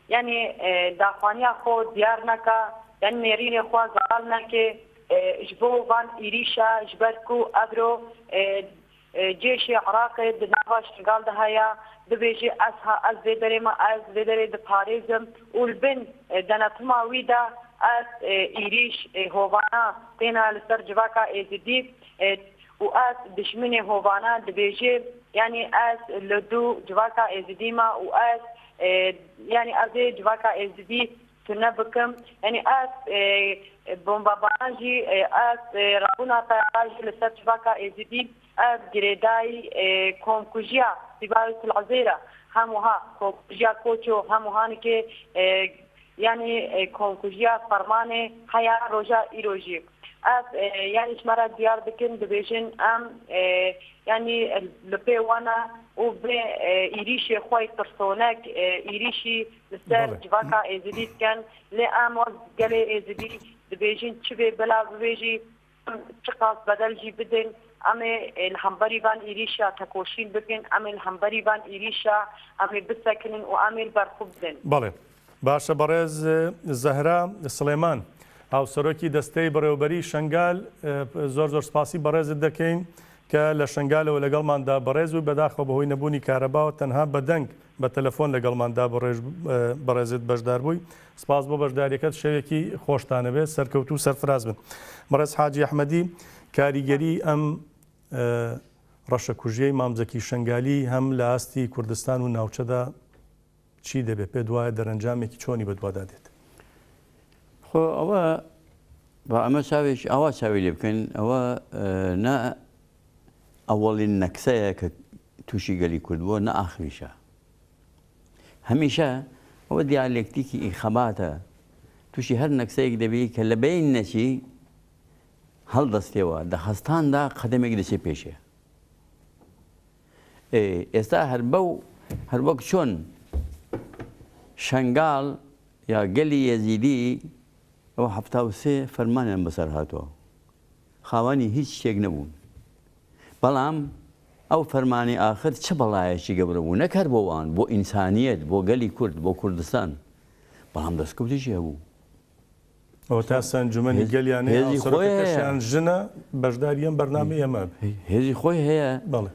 yanî daxwaniya xwe diyar neke, yanî nêrînê xwe zelal neke ji bo van êrîşa ji ber ku evro cêşê Iraqê di nava Şingal de heye bibêje ez ha ez vê derê me ez vê derê diparêzim û li bin denetima wî de ez êrîş hovana têne li ser civaka Êzidî û ez dijminê hovana dibêje yanî ez li dû civaka Êzidî me û ez yanî ez ê civaka Êzidî tune bikim yanî ez bombebaran jî ez rabûna teyara jî li ser civaka Êzidî ev girêdayî komkujiya Sîbayê Til Izêr e hem wiha komkujiya Koço hem wiha nikê Yanî komkujiya fermanê heya roja îro jî. Ev yanî ji me re diyar dikin dibêjin em yanî li pê wan e û vê êrîşê xwe yê tirsonek êrîşî li ser civaka Êzidî dikin. Lê em wek gelê Êzidî dibêjin çi bê bila bibêjî Em çiqas bedel jî bidin. Em ê li hemberî van êrîşa tekoşîn bikin, em ê li hemberî van êrîşa em ê bisekinin û em ê li ber xwe bidin. Belê. Başe بەڕێز زەهرا سڵێمان هاوسەرۆکی دەستەی بەڕێوەبەری شەنگال زۆر زۆر سپاسی بەڕێزت دەکەین کە لە شەنگالەوە لەگەڵماندا بەڕێز و بەداخەوە بەهۆی نەبوونی کارەباوە تەنها بەدەنگ بە تەلەفۆن لەگەڵماندا بەڕێزت بەشداربووی سپاس بۆ بەشداریەکەت شەوێکی خۆشتانەبێت سەرکەوتوو و سەرفراز بن. بەڕێز حاجی ئەحمەدی کاریگەری ئەم ڕەشەکوژیەی مام زەکی شەنگالی هەم لە ئاستی کوردستان و ناوچەدا چی دەبێت؟ پێت وایە دەرەنجامێکی چۆنی بەدوادا دێت؟ خۆ ئەوە با ئەمە چاوێکی ئاوا چاوی لێ بکەین ئەوە نا ئەوەڵین نەکسەیە کە تووشی گەلی کورد بووە نە ئاخریشە هەمیشە ئەوە دیالێکتیکی ئی خەباتە تووشی هەر نەکسەیەک دەبی کە لە بین نەچی هەڵدەستێەوە دە هەستاندا قەدەمێک دەچێ پێشێ ئێستا هەر بەو هەر وەک چۆن شنگال یا گەلی یەزیدی ئەوە 73 فەرمانیان بەسەر هاتووە خاوەنی هیچ شتێک نەبوون. بەڵام ئەو فەرمانی ئاخر چ بەڵایەکی گەورە بوو، نەک هەر بۆ وان، بۆ ئینسانیەت، بۆ گەلی کورد، بۆ کوردستان. بەڵام دەستکەوتیشی هەبوو. ئەوەتا ئەنجومەنی گەلیان هەیە، هێزی خۆی هەیە. هاوسەرۆکەکەشیان ژنە، بەشداری ئەم بەرنامەی ئێمە بێ. هێزی خۆی هەیە. بەڵێ.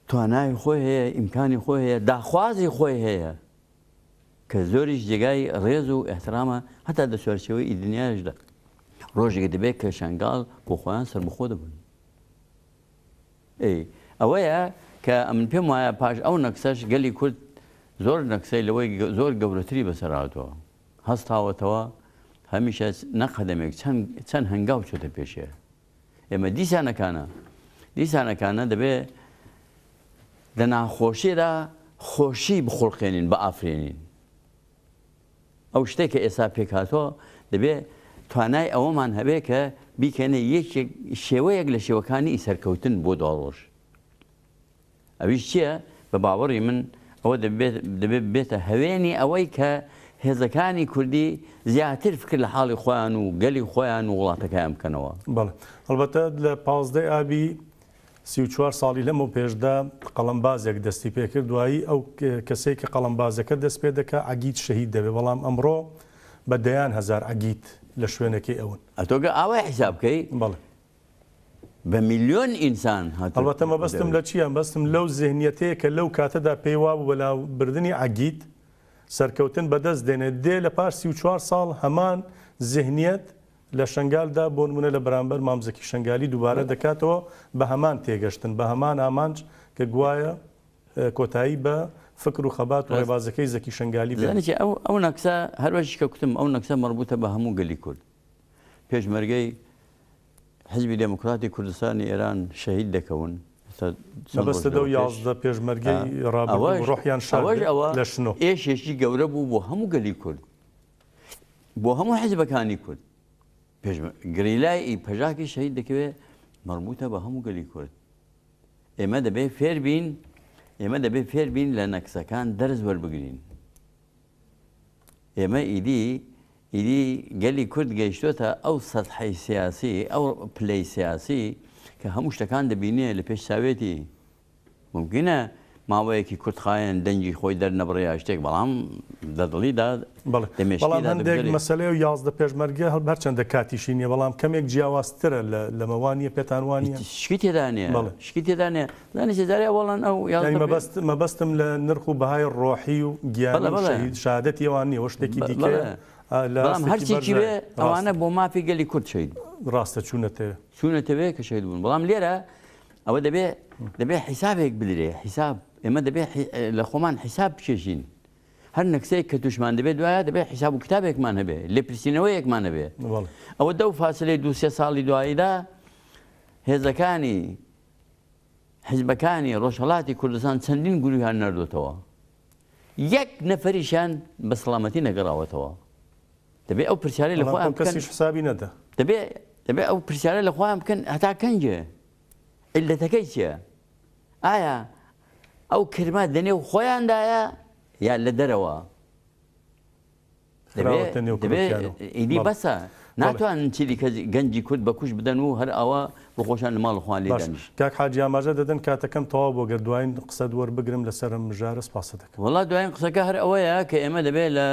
توانای خۆی هەیە، ئیمکانی خۆی هەیە، داخوازی خۆی هەیە. کە زۆریش جێگای ڕێز و ئیحترامە هەتا دە چوارچێوەی ئی دنیایشدا ڕۆژێک دەبێت کە شەنگاڵ بۆ خۆیان سەربەخۆ دەبن. ئەی ئەوەیە کە ئەمن پێم وایە پاش ئەو نەکسەش گەلی کورد زۆر نەکسەی لەوەی زۆر گەورەتری بەسەر هاتووە هەستاوەتەوە هەمیشە نەقەدەمێک چەند چەند هەنگاو چۆتە پێشێ ئێمە دیسانەکانە دیسانەکانە دەبێ لە ناخۆشیدا خۆشی بخوڵقێنین بئافرێنین. ئەو شتێک کە ئێستا پێکهاتووە دەبێ توانای ئەوەمان هەبێ کە بیکەنە یەکێک شێوەیەک لە شێوەکانی سەرکەوتن بۆ دواڕۆژ. ئەویش چییە؟ بە باوەڕی من ئەوە دەبێت دەبێت ببێتە هەوێنی ئەوەی کە هێزەکانی کوردی زیاتر فکر لە حاڵی خۆیان و گەلی خۆیان و وڵاتەکەیان بکەنەوە. بەڵێ ئەڵبەتە لە پازدەی ئابی 34 ساڵی لەمەو پێشدا قەڵەمبازێک دەستی پێکرد دوایی ئەو کەسەی کە قەڵەمبازەکە دەست پێ دەکا عەگید شەهید دەبێ بەڵام ئەمڕۆ بە دەیان هەزار عەگید لە شوێنەکەی ئەون. ئەتۆ گەر ئاوای حیساب بکەی بەڵێ. بە میلیۆن ئینسان هاتووە. ئەڵبەتە مەبەستم لە چییە؟ مەبەستم لەو زێهنیەتەیە کە لەو کاتەدا پێی وابوو بە لابردنی عەگید سەرکەوتن بەدەست دێنێت، دێ لە پاش 34 ساڵ هەمان زێهنیەت لە شەنگالدا بۆ نموونە لە بەرامبەر مام زەکی شەنگالی دووبارە دەکاتەوە بە هەمان تێگەشتن، بە هەمان ئامانج کە گوایە کۆتایی بە فکر و خەبات و ڕێبازەکەی زەکی شەنگالی بێنێت. زانی چی ئەو ئەو نەکسە هەر وەکیش کە کوتم ئەو نەکسە مەڕبووتە بە هەموو گەلی کورد. پێشمەرگەی حیزبی دێموکراتی کوردستانی ئێران شەهید دەکەون. مەبەستت لەو 11 پێشمەرگەی ڕابردوو ڕۆحیان شاد بێت لە شنۆ. ئێشێکی گەورە بوو بۆ هەموو گەلی کورد، بۆ هەموو حیزبەکانی کورد. گریلای پەژاکی شەهید دەکەوێت مەربوتە بە هەموو گەلی کورد. ئێمە دەبێ فێر بین، ئێمە دەبێ فێر بین لە نەکسەکان دەرس وەربگرین. ئێمە ئیدی ئیدی گەلی کورد گەیشتۆتە ئەو سەتحەی سیاسی، ئەو پلەی سیاسی کە هەموو شتەکان دەبینێ لە پێش چاوێتی. مومکینە ماوەیەکی کورتخایەن دەنگی خۆی دەرنەبڕێ یا شتێک، بەڵام دە دڵیدا، بەڵێ، دە مێشکیدا بەڵام هەندێک دەگوزەرێ. مەسەلەیە و 11 پێشمەرگە هەڵ هەرچەندە کاتیشی نییە، بەڵام کەمێک جیاوازترە لە لەمە وا نییە؟ پێتان وا نییە؟ هیچ شکی تێدا نییە، بەڵێ. شکی تێدا نییە. زانی چی جارێ ئەوەڵەن ئەو یانی 11 پێ مەبەست مەبەستم لە نرخ و بەهای ڕۆحی و گیانی بەڵێ و بەڵێ. شەهید شەهادەتی ئەوان نییە، ئەوە شتێکی بەڵێ. دیکەیە لە بەڵام ئاستێکی هەرچیکی بێ بەرزایە. ئەوانە ڕاستە. بۆ مافی گەلی کورد شەهید بوون. ڕاستە چوونەتەوێ. چوونەتەوێ کە شەهید بوون. بەڵام لێرە ئەوە دەبێ دەبێ حیسابێک بدرێ، حیساب ئێمە دەبێ لە خۆمان حیساب بکێشین. هەر نەکسەیەک کە تووشمان دەبێت دوایە دەبێ حیساب و کتابێکمان هەبێ، لێپرسینەوەیەکمان هەبێ. ئەوە دەو فاسلەی دوو سێ ساڵی دواییدا هێزەکانی حیزبەکانی ڕۆژهەڵاتی کوردستان چەندین گروهیان نردوتەوە، یەک نەفەریشیان بە سەڵامەتی نەگەڕاوەتەوە. دەبێ ئەو پرسیارەی لە خۆیان بکەن. کەسیش حسابی نەدا. دەبێ دەبێ ئەو پرسیارە لە خۆیان بکەن هەتا کەنجێ عیلەتەکەی چییە؟ ئایا ئەو کرمە دەنێو خۆیاندایە یا لە دەرەوە؟ خراوەتە نێو دەبێ کرۆکیانەوە. ئیدی بەڵێ. بەسە. ناتوانن چیدی کە گەنجی کورد بە کوش بدەن و هەر ئاوا بۆ خۆشیان لە ماڵ خۆیان لێ دانیشن. کاک حاجی ئاماژە دەدەن کاتەکەم تەواو بوو گەر دواین قسەت وەربگرم لەسەر ئەم مژارە سپاست دەکەم. وەڵا دواین قسەکە هەر ئەوەیە کە ئێمە دەبێت لە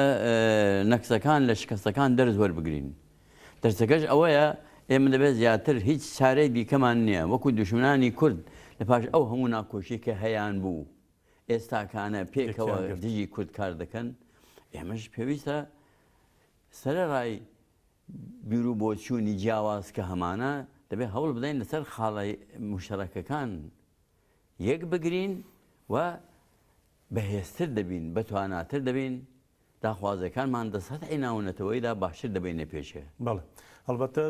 نەکسەکان لە شکەستەکان دەرس وەربگرین. دەرسەکەش ئەوەیە ئێمە دەبێت زیاتر هیچ چارەی دیکەمان نییە وەکو دوشمنانی کورد لە پاش ئەو هەموو ناکۆکی کە هەیان بوو ئێستاکانە پێکەوە دژی کورد کار دەکەن ئێمەش پێویستە سەرەڕای بیروبۆچوونی جیاواز کە هەمانە، دەبێت هەوڵ بدەین لەسەر خاڵە موشتەرەکەکان یەک بگرین و بەهێزتر دەبین، بەتواناتر دەبین، داخوازیەکانمان دە سەتحی ناونەتەوەیدا باشتر دەبەینە پێشێ. بەڵێ هەڵبەتە.